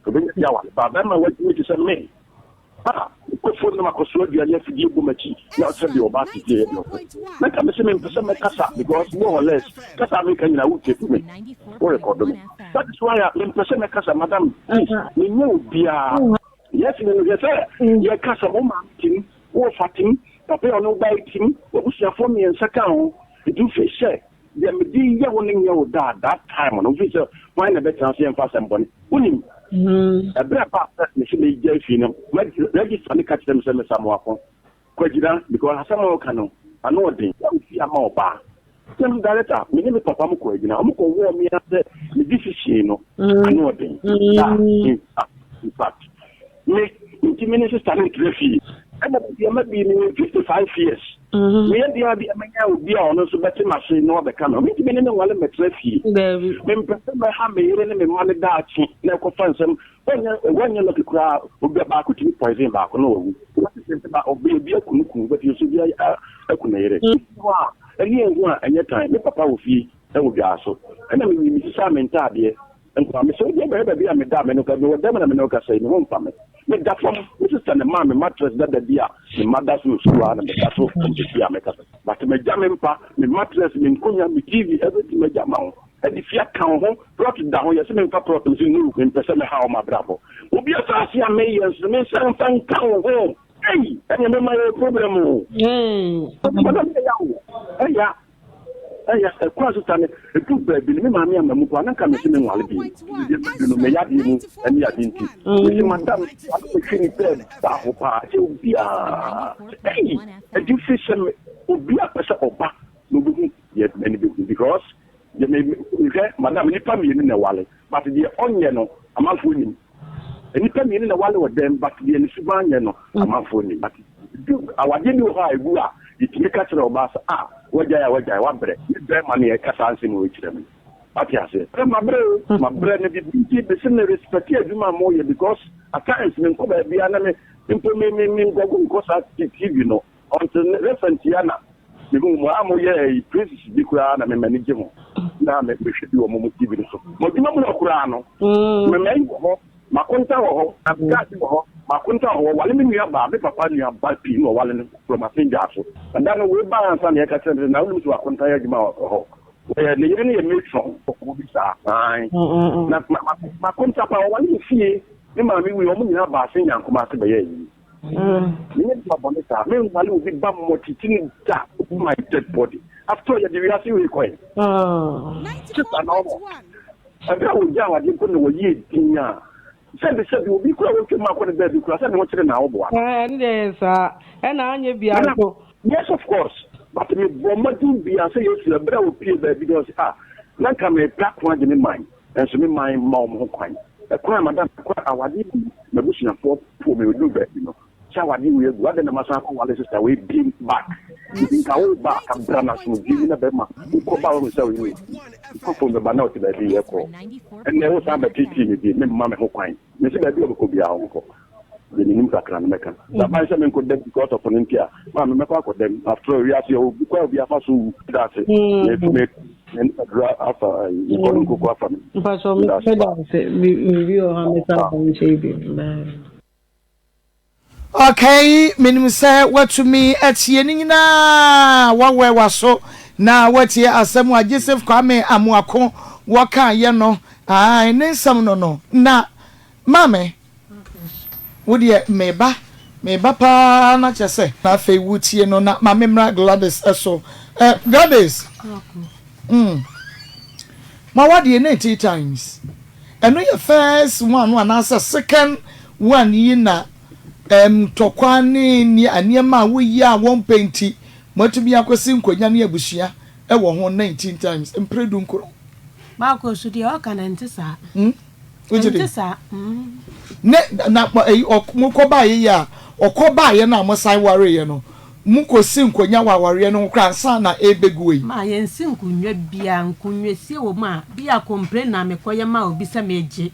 Ɔbɛnya bi aware but bɛrima a wagyimi te sɛ me. A mekɔ fam na makɔsoa aduane afidie bɔ m'akyi na sɛ deɛ ɔbaa tete yɛ deɛ ɔpɛ na nka mese mempɛ sɛ mɛkasa because more or less kasa a meka nyinaa wo tape me wo record me that is why a mempɛ sɛ mɛkasa madam please menyɛ obiara yes me no hwɛ sɛ yɛkasa wo maame tim wo fa tim papa yɛ ɔne wo bae tim wabusuafoɔ mmiɛnsa ka ho nti wofiri sɛ Deɛ mede yɛ wo no nyɛ wo da a, that time no, wofiri sɛ hwan na ɛbɛtena so yɛmfa asɛm bɔne. Wonim, ɛberɛ a ɛbaa sɛ mese megyae fie no, register no ka kyerɛ me sɛ Mister Amoako, kwagyina because asɛm a woka no, ano ɔden. Sɛ wo fie ama ɔbaa. Sɛ director, me ne me papa mo kɔ agyina, wɔn kɔ wɔɔ me ara sɛ me decision no, ano ɔden. Da, in fact, Me, nti me ne sister no ntra fie. Ɛna baabi a madu yi, mewɔ 55 years. Meyɛ deɛ a bi a mɛnya obi a ɔno nso bɛte m'ase na wabɛka me ho. Mentumi ne no nwale mmɛtra fie. Mempɛ sɛ mɛha me yere ne me mma no daakye na ɛkɔfa nsɛm. Wɔnyɛ wɔnyɛ lucky koraa, obi baako tumi poison baako na wawu. Wɔte sɛ sɛ ba obi obi aku ne kunu, but nso obi aku ne yere. Hɔ a, ɛne ɛho a ɛnyɛ tan. Me papa wɔ fie ɛwɔ dwaa so. Ɛna mewie mesisaa me ntaadeɛ. Nkwa, mesɛ wo deɛ bɛhwɛ baabi a meda a me ne wo kasa, mewɔ dɛm na me ne wo kasa yi, me ho mfa me. Meda fam, me sister na ɛmaa me mattress dada bi a me mma da so wɔ sukuu ha na meda so fam seesei a mekasa yi. But magya me mpa, me mattress, me nkonwa, me TV, everything magya ama wo. Ɛde fie aka wo ho, plot da ho, yɛse memfa plot, mese no, mempɛ sɛ mɛha wo m'abrabɔ. Obi asaase a meyɛ nso no, mensan mfa nka wo ho. Ei, ɛneɛ mɛma yɛwɔ problem o. Madam, ɛya o, ɛya. Ɛyɛ ɛkwan so sane ɛduru baabi no me maame ama mu koraa na nka mese me nwale bio deɛ madu no me yadeɛ mu ɛne ade nti mese madam ade mehwɛ nipa ɛda ho paa sɛ obiara ɛyi ɛdi fi sɛ me obiara pɛ sɛ ɔba na obehu deɛ m'ani bɛhu because deɛ mehwɛ madam nipa mmienu na ɛwale but deɛ ɔnyɛ no amanfoɔ nim. Nnipa mmienu na ɛwale wɔ dɛm but deɛ ne suban nyɛ no amanfoɔ nim but du awadeɛ bi wɔ hɔ a ɛgu a yɛtumi ka kyerɛ ɔbaa sɛ ah wagyae a wagyae wabrɛ me bɛrima ne ɛka saa nsɛm wei kyerɛ me wate aseɛ sɛ mabrɛ o mabrɛ no bibi nti mese me respect adwuma a moyɛ because at times menkɔ baabiara na me mpo me me me nkɔgo nkɔ saa TV no Until recent yi a na mehu mo a moyɛ ɛyi praises bi koraa na me m'ani gye ho na me mehwɛ bi wɔ mo mo TV no so. Mo adwuma mu hɔ koraa no, me m'ayi wɔ hɔ, m'akonta wɔ hɔ, guard wɔ hɔ, m'akonta wɔ hɔ, wɔwale me nua baa, me papa nua ba pii na wɔwale no from Asengyaa so. Na da no wei baa ansa na yɛka kyerɛ me sɛ na wonim sɛ w'akonta yɛ adwuma wɔ hɔ. Wɔyɛ ne yere no yɛ matron wɔ bi saa. Ae. Na m'akonta paa wɔwale me fie, me maame wui wɔn nyinaa baa Asengyaa Nkumase bɛyɛɛ ayi. Menyɛ nipa bɔne saa. Menwale obi ba mmɔ titiri da over my dead body. After all, yɛde wiase wei kɔe. Sista na ɔwɔ. Ɛberɛ a wɔgyaa awadeɛ mpo na wɔyɛɛ din a, sɛbi sɛbi obi kura wɔtwa mu akɔ ne baabi kura sɛ ne ho kyere na woboa no. Ɛne deɛ yɛ saa. Ɛna anyɛ bia nso. Yes of course. But mebɔ mmɔden bia sɛ Yesu ɛberɛ a wɔpie baabi na ɔse ah, na nka mepɛ ako agye me man, nanso me man mma wɔn ho kwan. Ɛkwan a madam ɛkwan a awadeɛ mu m'abusuafoɔ poo me meduru baabi no sɛ awadeɛ wei agu adɛn na masan akɔ wale sister wei biem back nti nka wo ba a ka bra na asomdwie mu na bɛma wokɔ ba wahu sɛ wo kɔ fam bɛba na ɔte baabi yɛ kɔ ɛnɛ wo san bɛteetee me bi memma me ho kwan mesi baabi a ɔbɛkɔ biara ɔnkɔ Deɛ menim kakra no mɛka. Sɛ aban sɛ menkɔ dam because of no nti a, maame mɛkɔ akɔ dam. After all, wiase yɛwɔ obi kwan a obi afa so wu. Meda ase. Me me me adura afa ayi mekɔ no nkoko afa me. Mpatsɔ Meda ase meda paa. ase. Biribi wɔ hɔ a mɛsan aba wo nkyɛn bio. Bye. Okay, menim sɛ woatumi atie ne nyinaa, woawɛ w'aso na woatie asɛm a Joseph Kwame Amoako wɔkaeɛ no, ae, ne nsɛm no no, na Maame, wo deɛ meba, meba paa na kyerɛ sɛ. Na afei wotie no na ma memmra Gladys so. Eh, Gladys, mm, ma wadeɛ ne tea times. Ɛno yɛ first one no anaasɛ second one yi na um, ntɔkwa ne nneɛma a woyi a wɔmpɛ nti moatumi akɔsi nkonnwa ne abusua wɔ ho 19 times, mprɛ dunkron. Baako nso deɛ ɔka no ɛnte saa. Mm? Wogye di? Ɛnte saa. Mm. Ne na ɛyi ɔk mokɔ baeɛ yi a ɔkɔ baeɛ no a mosan wareeɛ no mokɔsi nkonnwa wɔ awareɛ no ho koraa ansa na ɛrebɛgu ei? Ma yɛnsi nkonnwa biara, nkonnwasie wɔ mu a, bi a complain na mekɔyɛ maa obi sɛ megye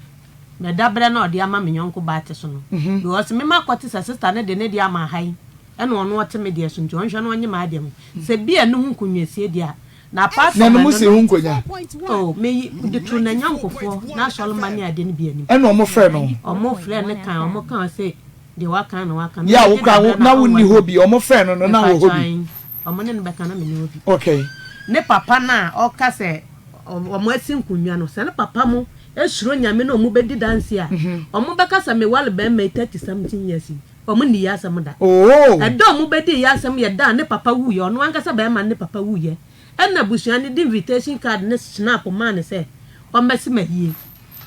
me dabrɛ no a ɔde ama me yɔnko baa te so no. Because me makɔte sɛ sister no de ne deɛ ama ha yi ɛna ɔno ɔte me deɛ so nti ɔnhwɛ na ɔnye m'adeɛ ho. Sɛ bi a ɛno ho nkonnwasie deɛ a, Na apart Na from no mo ɛno si ho no, nkonya. oh, me yi de to n'anyɔnkofoɔ n'asɔremma ne adeɛ no bi anim. Ɛna ɔmo frɛ no. Ɔmo frɛ no kan, ɔmo ka ɔse deɛ waka na waka. Me Yɛ a megye wo koraa wo dabrɛ na na wo nni ɔnware hɔ me. bi, ɔmo frɛ no no na wɔ hɔ Mepakyɛw bi. ae, ɔmo ne no bɛka na me nni hɔ bi. Okay. Ne papa no a ɔka sɛ ɔmo asi nkonwa no, sɛ ne papa mo suro Nyame na ɔmo bɛdi danseɛ a, ɔmo bɛka sɛ meware bɛɛma yi 30 something years yi. Wɔn nnii yɛ asɛm da. Ɛda a wɔbɛdii yɛ asɛm yɛ da a ne papa wuiɛ, ɔno ankasa barima no ne papa wuiɛ. Ɛna abusua no de invitation card ne schnapp maa no sɛ ɔmmɛse m'ayie.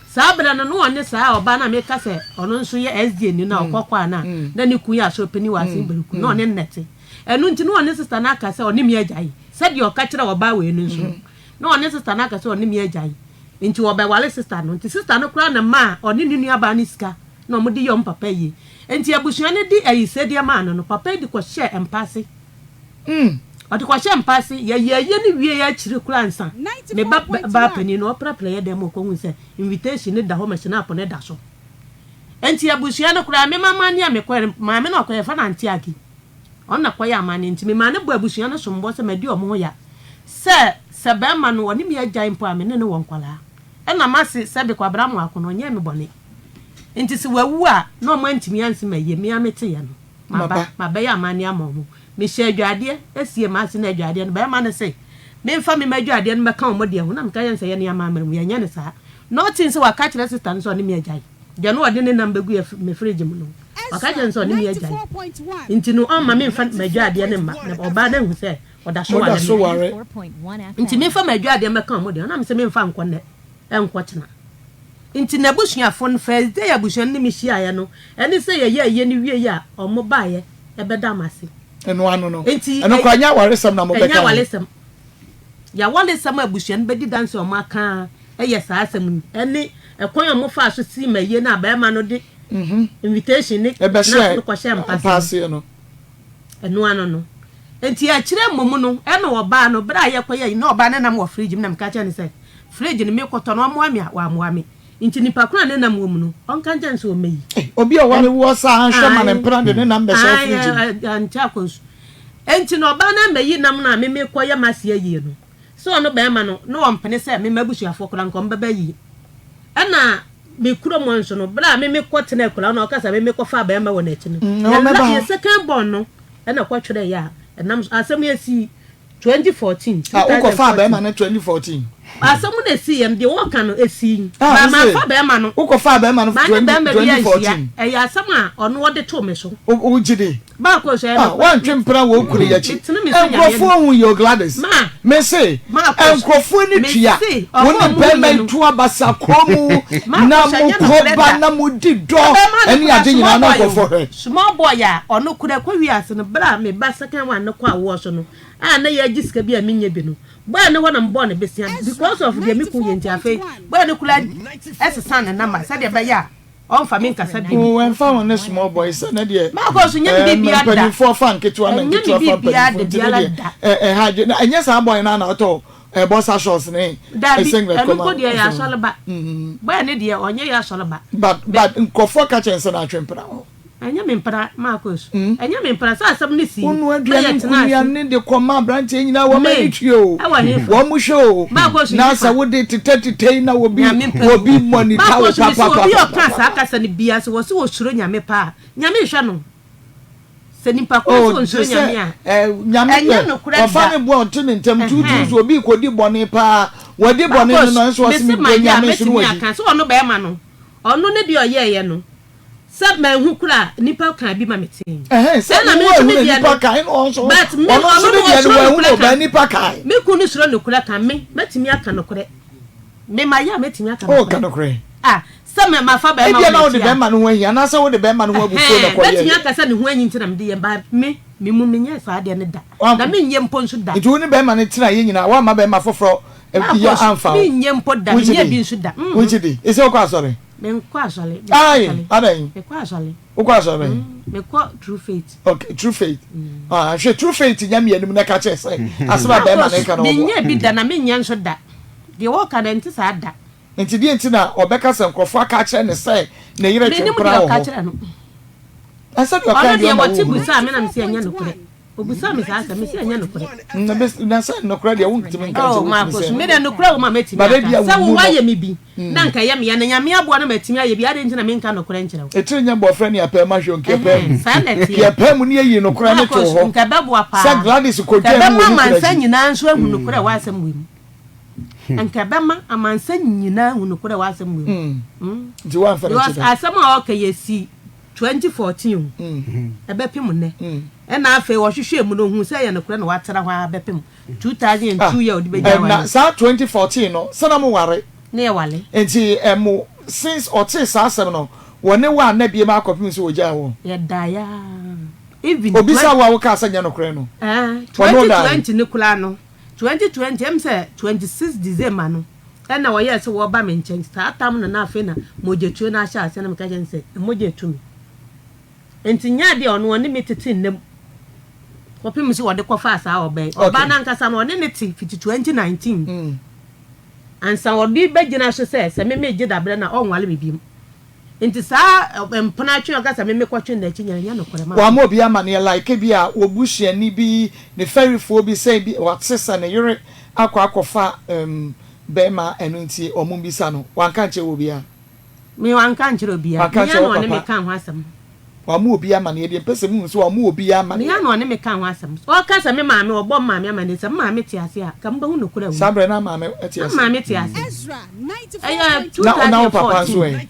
Saa berɛ no, na ɔne saa ɔbaa no a meka sɛ ɔno nso yɛ SDA ni no a ɔkɔ kwaa no a na ne kun yɛ asɔre panin wɔ Asen Bereku, na ɔne no na ɛte. Ɛno nti na ɔne sista no aka sɛ ɔne me agyae, sɛdeɛ ɔka kyerɛɛ ɔbaa wei no nso no, na ɔne sista no aka sɛ ɔne me agyae. Nti ɔbɛware sista no. Nti sista no koraa na ɛmaa ɔne ne nuabaa no sika na wɔde yɛ wɔn papa ayie. Enti abusua no de ayisɛdeɛ maa no no, papa yi de kɔhyɛɛ mpa ase. Ɔde kɔhyɛɛ mpa ase. Yɛyɛɛ ayie no wieeɛ akyiri koraa ansa me ba baa panin no, ɔprapra yɛn dan mu ɔkɔhuu sɛ invitation no da hɔ ma hyinapo no da so. Enti abusua no koraa, me mama ne a mekɔɛ no, maame no a ɔkɔeɛ, yɛfrɛ no Auntie Aggie. Ɔno na kɔyɛɛ amanneɛ nti memaa no bɔɔ abusua no sombɔ sɛ madi wɔn ho ya sɛ sɛ barima no ɔne me agyae mpo a me ne no wɔ nkwadaa. Ɛna m'ase sɛbe Kwabena Amoako no ɔnyɛɛ me bɔne nti sɛ wawu a na wɔn antumi anse m'ayie me ara meteeɛ no maba mabɛyɛ amanneɛ ama wɔn. Mehyɛɛ adwadeɛ siee m'ase na adwadeɛ no barima no se memfa me m'adwadeɛ no mmɛka wɔn deɛ ho na meka kyerɛɛ no sɛ yɛne amammerɛ mu yɛnyɛ no saa na ɔtee sɛ waka akyerɛ sista no sɛ ɔne me agyae. Deɛ na ɔde ne nam bɛgu yɛ me fridge mu no, ɔka kyerɛ no sɛ ɔne me agyae nti no ɔmma memfa m'adwadeɛ no mma na ɔbaa no ahu sɛ ɔda so Moda so ware me ware. nti memfa m'adwadeɛ mmɛka ɔmo deɛ na mesɛ memfa nkɔ nnɛ ɛnkɔ kyena nti n'abusuafoɔ no first day abusua no ne me hyiaeɛ no ɛne sɛ yɛyɛ ayie no wieɛ a ɔmo baeɛ ɛbɛda m'ase Ɛno ano no, nti ɛno koraa ɛnyɛ awaresɛm na ɛnyɛ mobɛka ho. awaresɛm yɛawaresɛm a abusua no bɛdi danse a ɔmo aka yɛ saa asɛm yi ɛne ɛkwan a wɔfaa so sii ma yie no a barima no de invitation ne Ɛbɛhyɛɛ no kɔhyɛɛ mpa mpa ase aseɛ no. no. Ɛno ano no. Nti akyire mmom no, ɛna ɔbaa no, berɛ a yɛkɔyɛ yi, na ɔbaa no nam wɔ fridge mu na meka kyerɛɛ no sɛ, fridge no mekɔtɔ no ɔmmoa me a, wammoa me. Nti nipa ko a ne nam wɔ mu no, ɔnka nkyerɛ no sɛ ɔmmɛyi. Ei, obi a ɔware woɔ saa nhwɛ ma ne Ae, mpena de ne nam bɛhyɛ wo ae, fridge mu. ɛ, ɛ, ɛnkyɛ akɔ nsu. Nti na ɔbaa no ammɛyi nam no a me mekɔyɛ m'ase ayie no. Sɛ ɔno bɛɛma no na ɔmpene sɛ me m'abusuafoɔ koraa nka ɔmo bɛba yie. Ɛna me kurom hɔ nso no berɛ a me me kɔ tena akura na ɔka sɛ me me kɔ faa bɛɛma wɔ n'akyi no yɛ la yɛ second born no ɛna kɔ twerɛ yɛ a ɛnam so asɛm yɛ sii 2014 Ah, wokɔ faa bɛɛma no 2014. Asɛm na esi yɛ deɛ wɔka no esi. Ah, ba ma fa bɛɛma no. Wokɔ faa bɛɛma no 2014. Ɛyɛ asɛm a ɔno ɔde too me so. Wogye di? Ah, woantwe mpena wɔ wo kunu yi akyi. Nkurɔfoɔ hu yi o Gladys. Mese, nkurɔfoɔ ani tua. Wo ne barima yi to abasa kɔn mu na mokɔ ba na modi dɔ ne ade nyinaa na nkurɔfoɔ hwɛ. Small boy a ɔno koraa kɔ wiase no berɛ a me ba second one no kɔ awoɔ so no a na yɛgye sika bi a menyɛ bi no boy no hɔ na mebɔɔ no besia because of deɛ me kun yɛ nti afei boy no koraa sesa ne number sɛdeɛ ɛbɛyɛ a Ɔnfa me nkasa bio. Oh ɛnfa ho ne small boy sɛ ne deɛ Marcus nyɛ me biribiara da. Mpanimfoɔ fa nketewa na Ɛnyɛ me nketewa fa biribiara mpanimfoɔ da nti ne biara deɛ da. ɛha adwene na ɛnyɛ saa boy no ara na ɔtɔ boxer shorts ne Dabi, singlet ɛno kɔma mpo deɛ ɛyɛ asɔre ba. Boy no deɛ ɔnyɛ yɛ asɔre ba. But but nkurɔfoɔ ka kyerɛ no sɛ na atwe mpena wɔ hɔ. Ɛnyɛ me mpena, Marcus. Ɛnyɛ me mpena. Sɛ asɛm no sii Wonoa na aduane yɛtenaa nkunia ase. ne de kɔma aberanteɛ nyinaa wɔn Me, ani tua o. ɛwɔ hefa? Wɔn hwɛ o. Marcus, Na hefa? sɛ wode tetɛ tetɛ yi na obi Nyame mpɛ obi monitor wo Marcus, mese obi a ɔka saa papapapapapa. kasa no biara sɛ wɔse wɔsuro Nyame paa a, Nyame nhwɛ no. Sɛ nipa korɔ Oh, sɛ te ɔnsuro sɛ Nyame a, eh, Nyame ɛnyɛ deɛ nokorɛ ɔfa da. ne boa ɔte ne ntɛm tuutuu Ɛhɛn. so obi kɔdi bɔne paa wadi bɔne no Marcus, no nso ɔse mese mebɔ mayɛ a Nyame so no mɛtumi wadi. aka sɛ ɔno bɛrima no, ɔno ne deɛ ɔyɛeɛ no, Sɛ manhu koraa a, nnipa kaa bi ma metee. Ɛhɛn, sɛ Ɛna me wo nso anhu me na deɛ nnipa no, kae, ɛna ɔno nso, but me, ɔno nso ɔno ne no deɛ no ɔsuro wanhu nokorɛ no, ka. but nnipa kae. Me kunu no suro nokorɛ ka, me, mɛtumi aka nokorɛ. Me, mayɛ a mɛtumi aka Oh, ka nokorɛ. nokorɛ. Ah, sɛ me, mafa bɛrima Ebia wɔ na wode m'akyi a. bɛrima no ho ahi, anaasɛ wode bɛrima no ho abufuo na Ɛhɛn, ɛkɔyɛeɛ. mɛtumi aka sɛ ne ho ahi nti na mede yɛ, but me, me mu, menyɛɛ saa adeɛ no da. Wam- Na menyɛ mpo nso da. Nti wo ne bɛrima no tenaeɛ nyinaa, woamma bɛrima foforɔ Marcus, yɛ amfa wo? menyɛ mpo da, Wogye menyɛɛ di? bi nso da. Mhm. Wogye di? Ese wokɔ asɔre? Menkɔ asɔre. Aye, adɛn? Mekɔ asɔre. Wokɔ asɔre bɛn? Mekɔ True Faith. Okay, True Faith. Ah, hwɛ True Faith nya mmienu mu na ka kyerɛ sɛ asɛm a bɛrima no reka no ɔboa. Menyɛ bi da na menyɛ nso da. Deɛ wɔka no ɛnte saa da. Nti deɛ nti na ɔbɛka sɛ nkurɔfoɔ aka akyerɛ no sɛ ne yere twe Menim mpena deɛ wɔ ɔka hɔ. kyerɛ no. Ɛsɛ deɛ ɔka Ɔno deɛ deɛ ɔma wɔte wohunu. busaa me na mese ɛnyɛ nokorɛ. Obisaa me saa asɛm, mese ɛnyɛ nokorɛ. Na bes na sɛ nokorɛ deɛ wontumi nka Oh, nti wotumi Marcus, sɛ. me deɛ nokorɛ wɔ mu a mɛtumi But aka. ebia Sɛ wo wo mu no. woayɛ me bi na anka ɛyɛ me ya, na Nyame aboa na matumi ayɛ bi, adɛn nti na menka nokorɛ nkyerɛ wo? Etiri nyɛ bɔfrɛ ne apaa mu ahwɛ o, nka ɛpaa mu. Ɛhɛn, saa na Nka ɛteɛ. ɛpaa mu ne yɛyii nokorɛ no too Marcus, hɔ. nka ɛbɛboa paa. Sɛ Gladys Nka kɔdwaa mu wɔ ɛbɛma ne kunu amansan akyi. nyinaa nso ahu nokorɛ wɔ asɛm wei mu. Nka ɛbɛma amansan nyinaa ahu nokorɛ wɔ asɛm wei mu. Mm. Nti woamfa n'akyi Because da. asɛm a ɔka yi ɛsii 2014 o, ɛbɛpem nnɛ. Ɛna afei ɔhwehwɛɛ mu no ohuu sɛ ɛyɛ nokorɛ na watra hɔ ara bɛpem 2002 yi a ɔde bɛgya Na awareɛ. saa 2014 no sɛ na mo ware? Ne yɛ ware. Nti mo since ɔtee saa asɛm no wɔne wo anna biem ara kɔpem sɛ wɔgyaa wo? Yɛdaeɛ ara even. Obisaa wo a wokaa sɛ nyɛ nokorɛ no Ɛɛ wɔne wo daeɛ? 2020 no koraa no 2020 ɛm sɛ 26 December no ɛna wɔyɛɛ sɛ wɔreba me nkyɛn saa tam no na afei na mogyatuo no ahyɛ aseɛ na meka kyerɛ no sɛ mogya etu me. Enti nyɛ ade a ɔno ɔne me tete nna mu kɔpem sɛ ɔde kɔfaa saa ɔbaa yi. Ɔbaa no ankasa no ɔne no te fiti 2019 ansa ɔde bɛgyina so sɛ sɛ me megye dabrɛ no a ɔnware me biom. Enti saa mpena twe a ɔka sɛ me mekɔtwe n'akyi nyɛ ɛnyɛ nokorɛ ma. Wama obi amaneɛ like ebia wɔ busuani bi ne fɛrefoɔ bi sɛ ebi wate sɛ ne yere akɔ akɔfa bɛɛma ɛno nti ɔmo mbisa no wanka ankyerɛ wɔ obiara. Me wanka ankyerɛ obiara. Wanka Me ankyerɛ ara na wo ɔne me papa. kaa ho asɛm. Wamma obiara amaneɛ deɛ mpɛ sɛ muhu sɛ wamma obiara Me amaneɛ. ara na ɔne me kaa ho asɛm. Ɔka sɛ me maame, ɔbɔ me maame amaneɛ. Sɛ me maame te ase a, nka mobɛhu nokorɛ wɔ mu. Saa berɛ na maame te Na ase. me maame te ase. Ɛyɛ Na na wo papa nso 2014.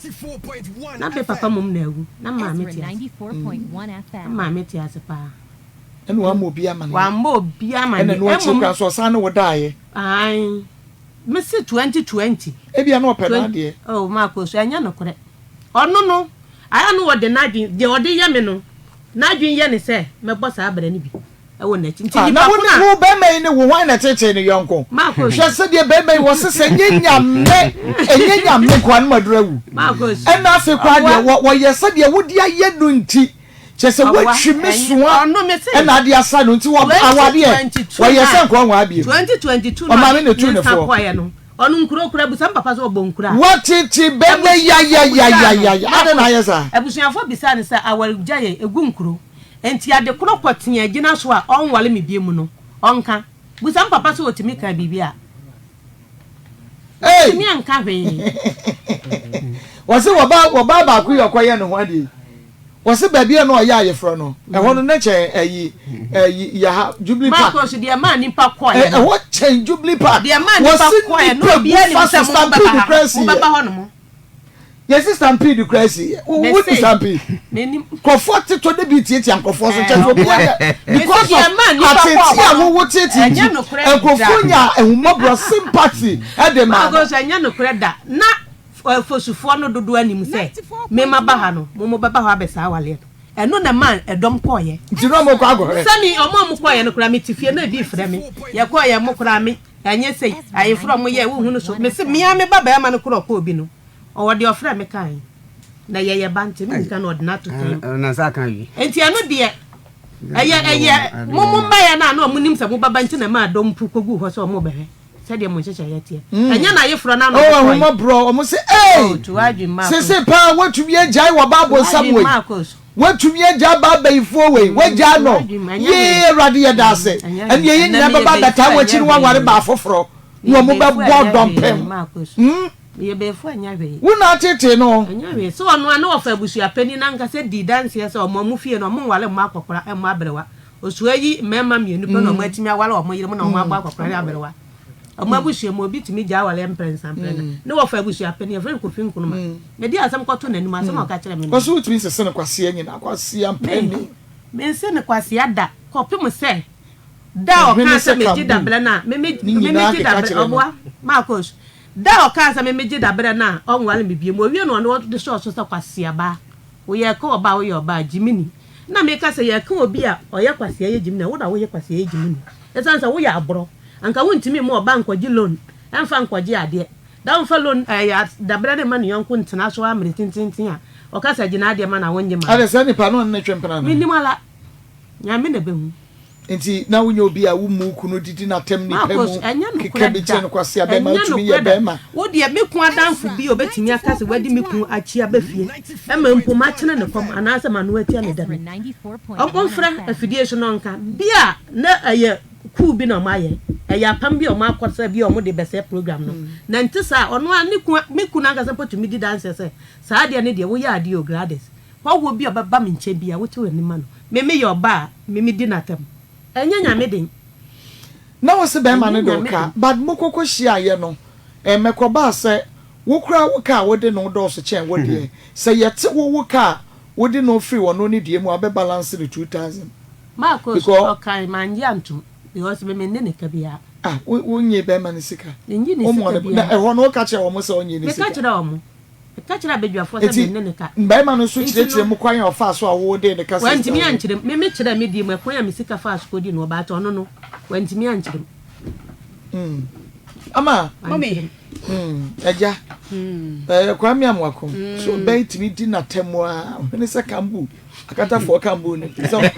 ɛ? Na me papa mmom na awu. Na me maame te ase. Na me maame te ase paa. Ɛna wamma obiara amaneɛ. Wamma obiara Ɛna amaneɛ. ɛno akyiri Mmom. koraa nso ɔsan ne wo daeɛ. Ae. Mese 2020. Ebia na ɔpɛ n'adeɛ. Oh Marco so ɛnyɛ nokorɛ. Ɔno no ayɛ no ɔde n'adwene deɛ ɔde yɛ me no n'adwene yɛ ne sɛ mɛbɔ saa abira no bi ɛwɔ n'akyi nti Ah, nipa na wo ko ne a. wo bɛrima yi ne wo hwan na ɛtetee ne yɔnko? Marcos. Hwɛ sɛdeɛ bɛrima yi wɔse sɛ ɛnyɛ nyame ɛnyɛ nyame nkoa no maduru awu. Marcos. Ɛna afei koraa deɛ Ɔboa. wɔ wɔyɛ sɛdeɛ wode ayɛ no nti kyerɛ sɛ Ɔboa. woatwi me Ɛnyɛ soa ɔno mese. ɛna ade asa no nti wɔ awadeɛ 2022 wɔyɛ na sɛ nkoa nwaa bio. 2022 na Ɔmaame ɔde na etu ne ne nsa foɔ. kɔeɛ no ɔno nkuro kura busa me papa sɛ ɔbɔ nkuro a. Woatete bɛrima yi yayayayaya adɛn na ayɛ saa? Abusuafoɔ bisaa no sɛ awaregyaeɛ ɛgu nkuro nti ade korɔ pɔtee a ɛgyina so a ɔnware me bio mu no ɔnka. Busa me papa sɛ ɔtumi kaa biribi a. Ei! Ɔtumi anka hwee. Wɔse wɔba wɔbaa baako yi ɔkɔyɛ ne ho adeɛ yi. Wɔse baabi a na ɔyɛ ayeforɔ no ɛhɔ no na kyɛn ɛyi ɛyi yaha Jubilee Park. Marcos deɛ maa nipa kɔɛ no. Ɛhɔ kyɛn Jubilee Park. Deɛ maa nipa Wɔse kɔɛ no nipa obiara gu nim fa sɛ so mo stampede bɛba ha koraa si mo yɛ. bɛba hɔ nom. Yɛsi stampede koraa si yɛ. Wo wo ni stampede. Nkurɔfoɔ tetɔ de bi tietia nkurɔfoɔ so kyɛ sɛ obi ayɛ because of atete a wowo tete nti nkurɔfoɔ nya ahummɔborɔ sympathy ɛde maa no. Ɛnyɛ nokorɛ da na fosufoɔ no dodoɔ anim sɛ mema ba ha no mo mo bɛba hɔ abɛsa awaleɛ no ɛno na ɛmaa ɛdɔm kɔɔyɛ. Nti na ɔmo kɔ akɔhwɛ. Sɛmi ɔmo a ɔmo kɔɔyɛ no koraa me te fie na ebi frɛ me yɛkɔɔyɛ mo koraa me ɛnyɛ sei ayeforɔ ɔmo yɛ wohu no so mese mea me ba bɛɛma no koraa ɔkɔɔ bi no Ɔwɔ deɛ ɔfrɛ me kae. Na ɛyɛ yɛ ba nti menka no ɔde no ato tirim. Na nsa aka awie. Nti ɛno deɛ ɛyɛ ɛyɛ mo mo mmaeɛ no a na ɔmo nim sɛ mo bɛba nti na ɛmaa dɔm mpo kɔguu hɔ sɛ ɔmo bɛhwɛ sɛdeɛ mo nhyehyɛeɛ teɛ. Ɛnyɛ n'ayeforɔ no ano Oh, ɔmo kɔeɛ. ahummɔborɔ, ɔmo se, Ei! Oh, to w'adwene mma akɔ Sese paa woatumi agyae wɔ ba To abonsam w'adwene wei. mma akɔ so. Woatumi agyae ba abayifoɔ wei. To Woagyae no. w'adwene mma ɛnyɛ Yee, hwee. Awurade yɛda ase. Ɛnyɛ Ɛnneɛ hwee. yɛn Ɛnnɛ nyinaa meyɛ bɛba bayifoɔ abɛtaa a w'akyi ɛnyɛ na woaware hwee. baa foforɔ, na Meyɛ ɔmo bayifoɔ a bɛbɔ ɛnyɛ hwee dɔmpem. mma akɔ so. Hmm? Meyɛ bayifoɔ a ɛnyɛ hwee. Wo na atetee no. Ɛnyɛ hwee. Sɛ ɔno a na ɔfa abusuapanin no ankasa dii danseɛ sɛ ɔmo ɔmo fie no ɔmo nware mma akɔkora mmɔ aberewa. Osua yi mmarima mmienu pɛ na ɔmo atumi aware ɔmo yerenom na ɔmo abɔ akɔkora ne aberewa. Ɔmo abusua mu obi tumi gyae awareɛ mprɛnsa mprɛnan. Ne wɔfa abusuapanin yɛfrɛ no Kofi Nkrumah. Mede asɛm kɔtoo n'anim asɛm a ɔka kyerɛɛ me no. Ɔse wotumi nsese no kwasea nyinaa kwasea Me, mpanin. mense no kwasea da kɔpem sɛ da a Ɔhene ɔkaa sɛ sɛ megye kambu dabrɛ no a me me ne me nyinaa megye keka dabrɛ kyerɛ no. ɔboa Marcos. Da a ɔkaa sɛ me megye dabrɛ no a ɔnware me bio mu, owie no ɔno ɔde sɔɔ so sɛ kwasea baa, woyɛ ka ɔbaa woyɛ ɔbaa, gyimini. Na meka sɛ yɛka obi a ɔyɛ kwasea yɛ gyimini a, wo na woyɛ kwasea yɛ gyimini. Ɛsiane sɛ woyɛ aborɔ, anka wontumi mma ɔbaa nkɔgye loan ɛmfa nkɔgye adeɛ. Da womfa loan ɛɛ dabrɛ no mma ne yɔnko ntena so ara mmere tententen a ɔka sɛ gye n'adeɛ ma no a wonnye ma no. Adɛn saa nipa no ɔne no twe mpena anaa? Mennim ara, Nyame na ɛbɛhu. Nti na wonyɛ obi a wommu wo kunu, didi no atɛm nnipa Marcus, mu, ɛnyɛ keka nokorɛ bi da. kyerɛ no kwasea bɛrima, Ɛnyɛ wotumi yɛ nokorɛ da. bɛrima. Wo deɛ, me kunu adamfo bi a ɔbɛtumi aka sɛ wadi me kunu akyi aba fie ma mpo makyene ne kɔm anaasɛ m'ano atia ne da no, ɔmfrɛ afidie so na ɔnka. Bi a na ɛyɛ kuw bi na wɔayɛ, ɛyɛ apam bi a wɔakɔ sɛ bi a wɔde rebɛsɛe program no. Na ɛnte saa a, ɔno ara ne kunu, me kunu ankasa mpo tumi di danseɛ sɛ, saa adeɛ no deɛ, woyɛ adeɛ o, Gladys. Hɔhoɔ bi a ɔbɛba me nkyɛn biara, wote w'ani ma no. Me meyɛ ɔbaa a, me medi no atɛm. Ɛnyɛ Nyame den. Na wo se bɛɛma Ɛnyɛ no de wo Nyame ka den. but mo kɔkɔ hyiaeɛ no ɛmɛ kɔ baa sɛ wo koraa wo ka a wode no dɔɔso kyɛn wo deɛ sɛ yɛte wo wo ka a wode no firi ɔno ne deɛ mu a wobɛ balance no 2000 Marcos, because ɔkae, mannye antom because me menne ne ka biara. Ah wo wo nyee bɛɛma no sika Mennye ne wo mmoa sika no na biara. ɛhɔ no woka kyerɛɛ wɔn sɛ ɔnyee ne Meka sika. kyerɛɛ wɔn. Meka kyerɛɛ abadwafoɔ sɛ Enti menne ne ka. mmarima no nso Enti kyerɛkyerɛɛ no, mu kwan a ɔfaa so a wodee ne ka wantumi 6,000. ankyerɛ mu. Me mekyerɛɛ me deɛ mu, ɛkwan a me sika faa so kɔdii no hɔ, but ɔno no, wantumi ankyerɛ mu. Mm. Ama. Wankyerɛ mu. Mm. Agya. Eh, Kwame Amoako. So bɛn tumi di n'atɛm a, ɔhene sɛ kambu. Akatafoɔ ka mbu no sɛ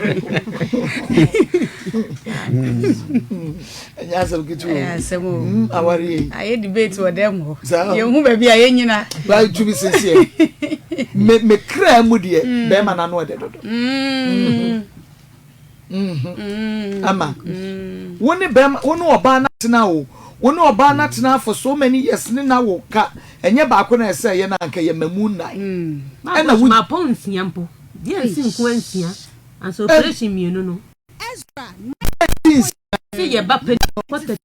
ɛnyɛ asɛm ketewa o asɛm o mm, aware yi ayɛ debate wɔ dɛm hɔ yɛn hu baabi a yɛn nyina báyìí tumi sisi me me kra mu deɛ mm. bɛrima n'ano ɛdɛ dodo mm. Mm-hmm. Ama wo ne bɛrima wo ne ɔbaa no atena o wo ne ɔbaa no atena for so many years ne na wo ka ɛnyɛ baako na ɛsɛ ɛyɛ na anka yɛ mamu nnan ɛna wo mapɔn nsia mpo deɛ nsi nko nsia ansa operation mmienu no sɛ yɛ ba pɛ kɔtɛ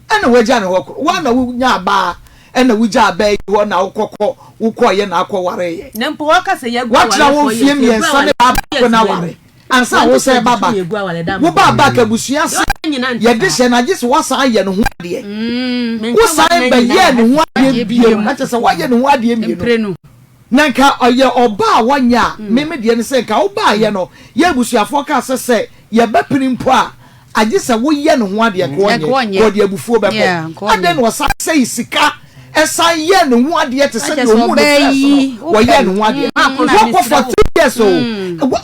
Ɛna wagya ne hɔ koro wa na wonya abaa ɛna wogya abaa yi hɔ na wokɔkɔ wokɔɔyɛ na akɔ wareeɛ Na mpo wɔka sɛ yɛagu watena hɔ awarefoɔ mfie yɛ mmiɛnsa ne baa baako na aware ansa wo sɛ ba back wo ba back abusua se yɛde hyɛ no agye sɛ woasan ayɛ ne ho adeɛ wosan bɛyɛɛ ne ho adeɛ bio na kyɛ sɛ woayɛ ne ho adeɛ mmienu Na nka ɔyɛ ɔba a wɔnyɛ a, me me deɛ ne sɛ nka wobaeɛ no, yɛn abusuafoɔ kaa sɛ sɛ yɛbɛpene mpo a, agye sɛ woyɛ ne ho adeɛ, nka ɔnyɛ, nka ɔde abufuo bɛkɔ. Adɛn na ɔsan sɛe sika san yɛɛ ne ho adeɛ te sɛ deɛ ɔhuu no first no, wɔyɛɛ ne ho adeɛ. Wɔkɔ for 3 years o,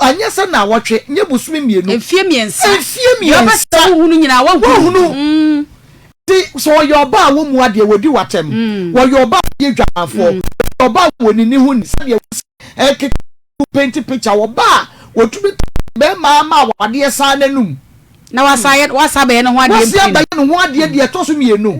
anyɛ sɛ nnawɔtwe, nyɛ bosome mmienu, Mfie mmiɛnsa. Mfie Deɛ ɔbɛsɛ mmiɛnsa. wohunu nyinaa, woahunu. Woahunu. Nti sɛ ɔyɛ ɔbaa a wɔmmu adeɛ, wɔdi w'atɛm. Wɔyɛ ɔbaa a wɔyɛ dwamanfoɔ. Wɔyɛ ɔbaa a wɔnni ho ni. Sɛdeɛ wosi keka paint picture, ɔbaa a wɔtumi tɔ bɛrima ama awadeɛ san n'anum. Na wasan ayɛ wasan abɛyɛ ne ho adeɛ Wasan mprenu. abɛyɛ ne ho adeɛ deɛ ɛtɔ so mmienu.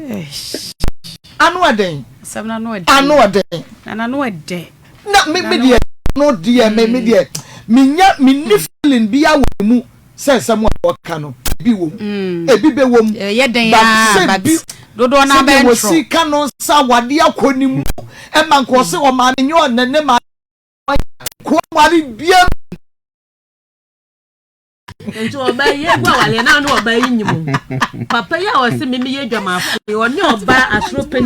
Ano ɛden. Asɛm no ano ɛden. Ano ɛden. Na n'ano ɛdɛ. Na me me deɛ no deɛ me me deɛ menya menni feeling biara wɔ ne mu. Sɛ nsɛm a wɔka no ebi wɔ mu, ebi bɛwɔ mu, Ɛyɛ dɛn but ara sɛ but bi. Dodoɔ no Sɛdeɛ abɛyɛ ntorɔ. wɔsi ka no sɛ awadeɛ akɔ ne mu ɛma nka ɔse ɔmaame nyɛ ɔne ne maame nkoa ware biam. Nti ɔbaa yi egu awareɛ na ɔne ɔbaa yi nyim o. Papa yi a ɔse me meyɛ dwamafo yi ɔne ɔbaa asoro panyin.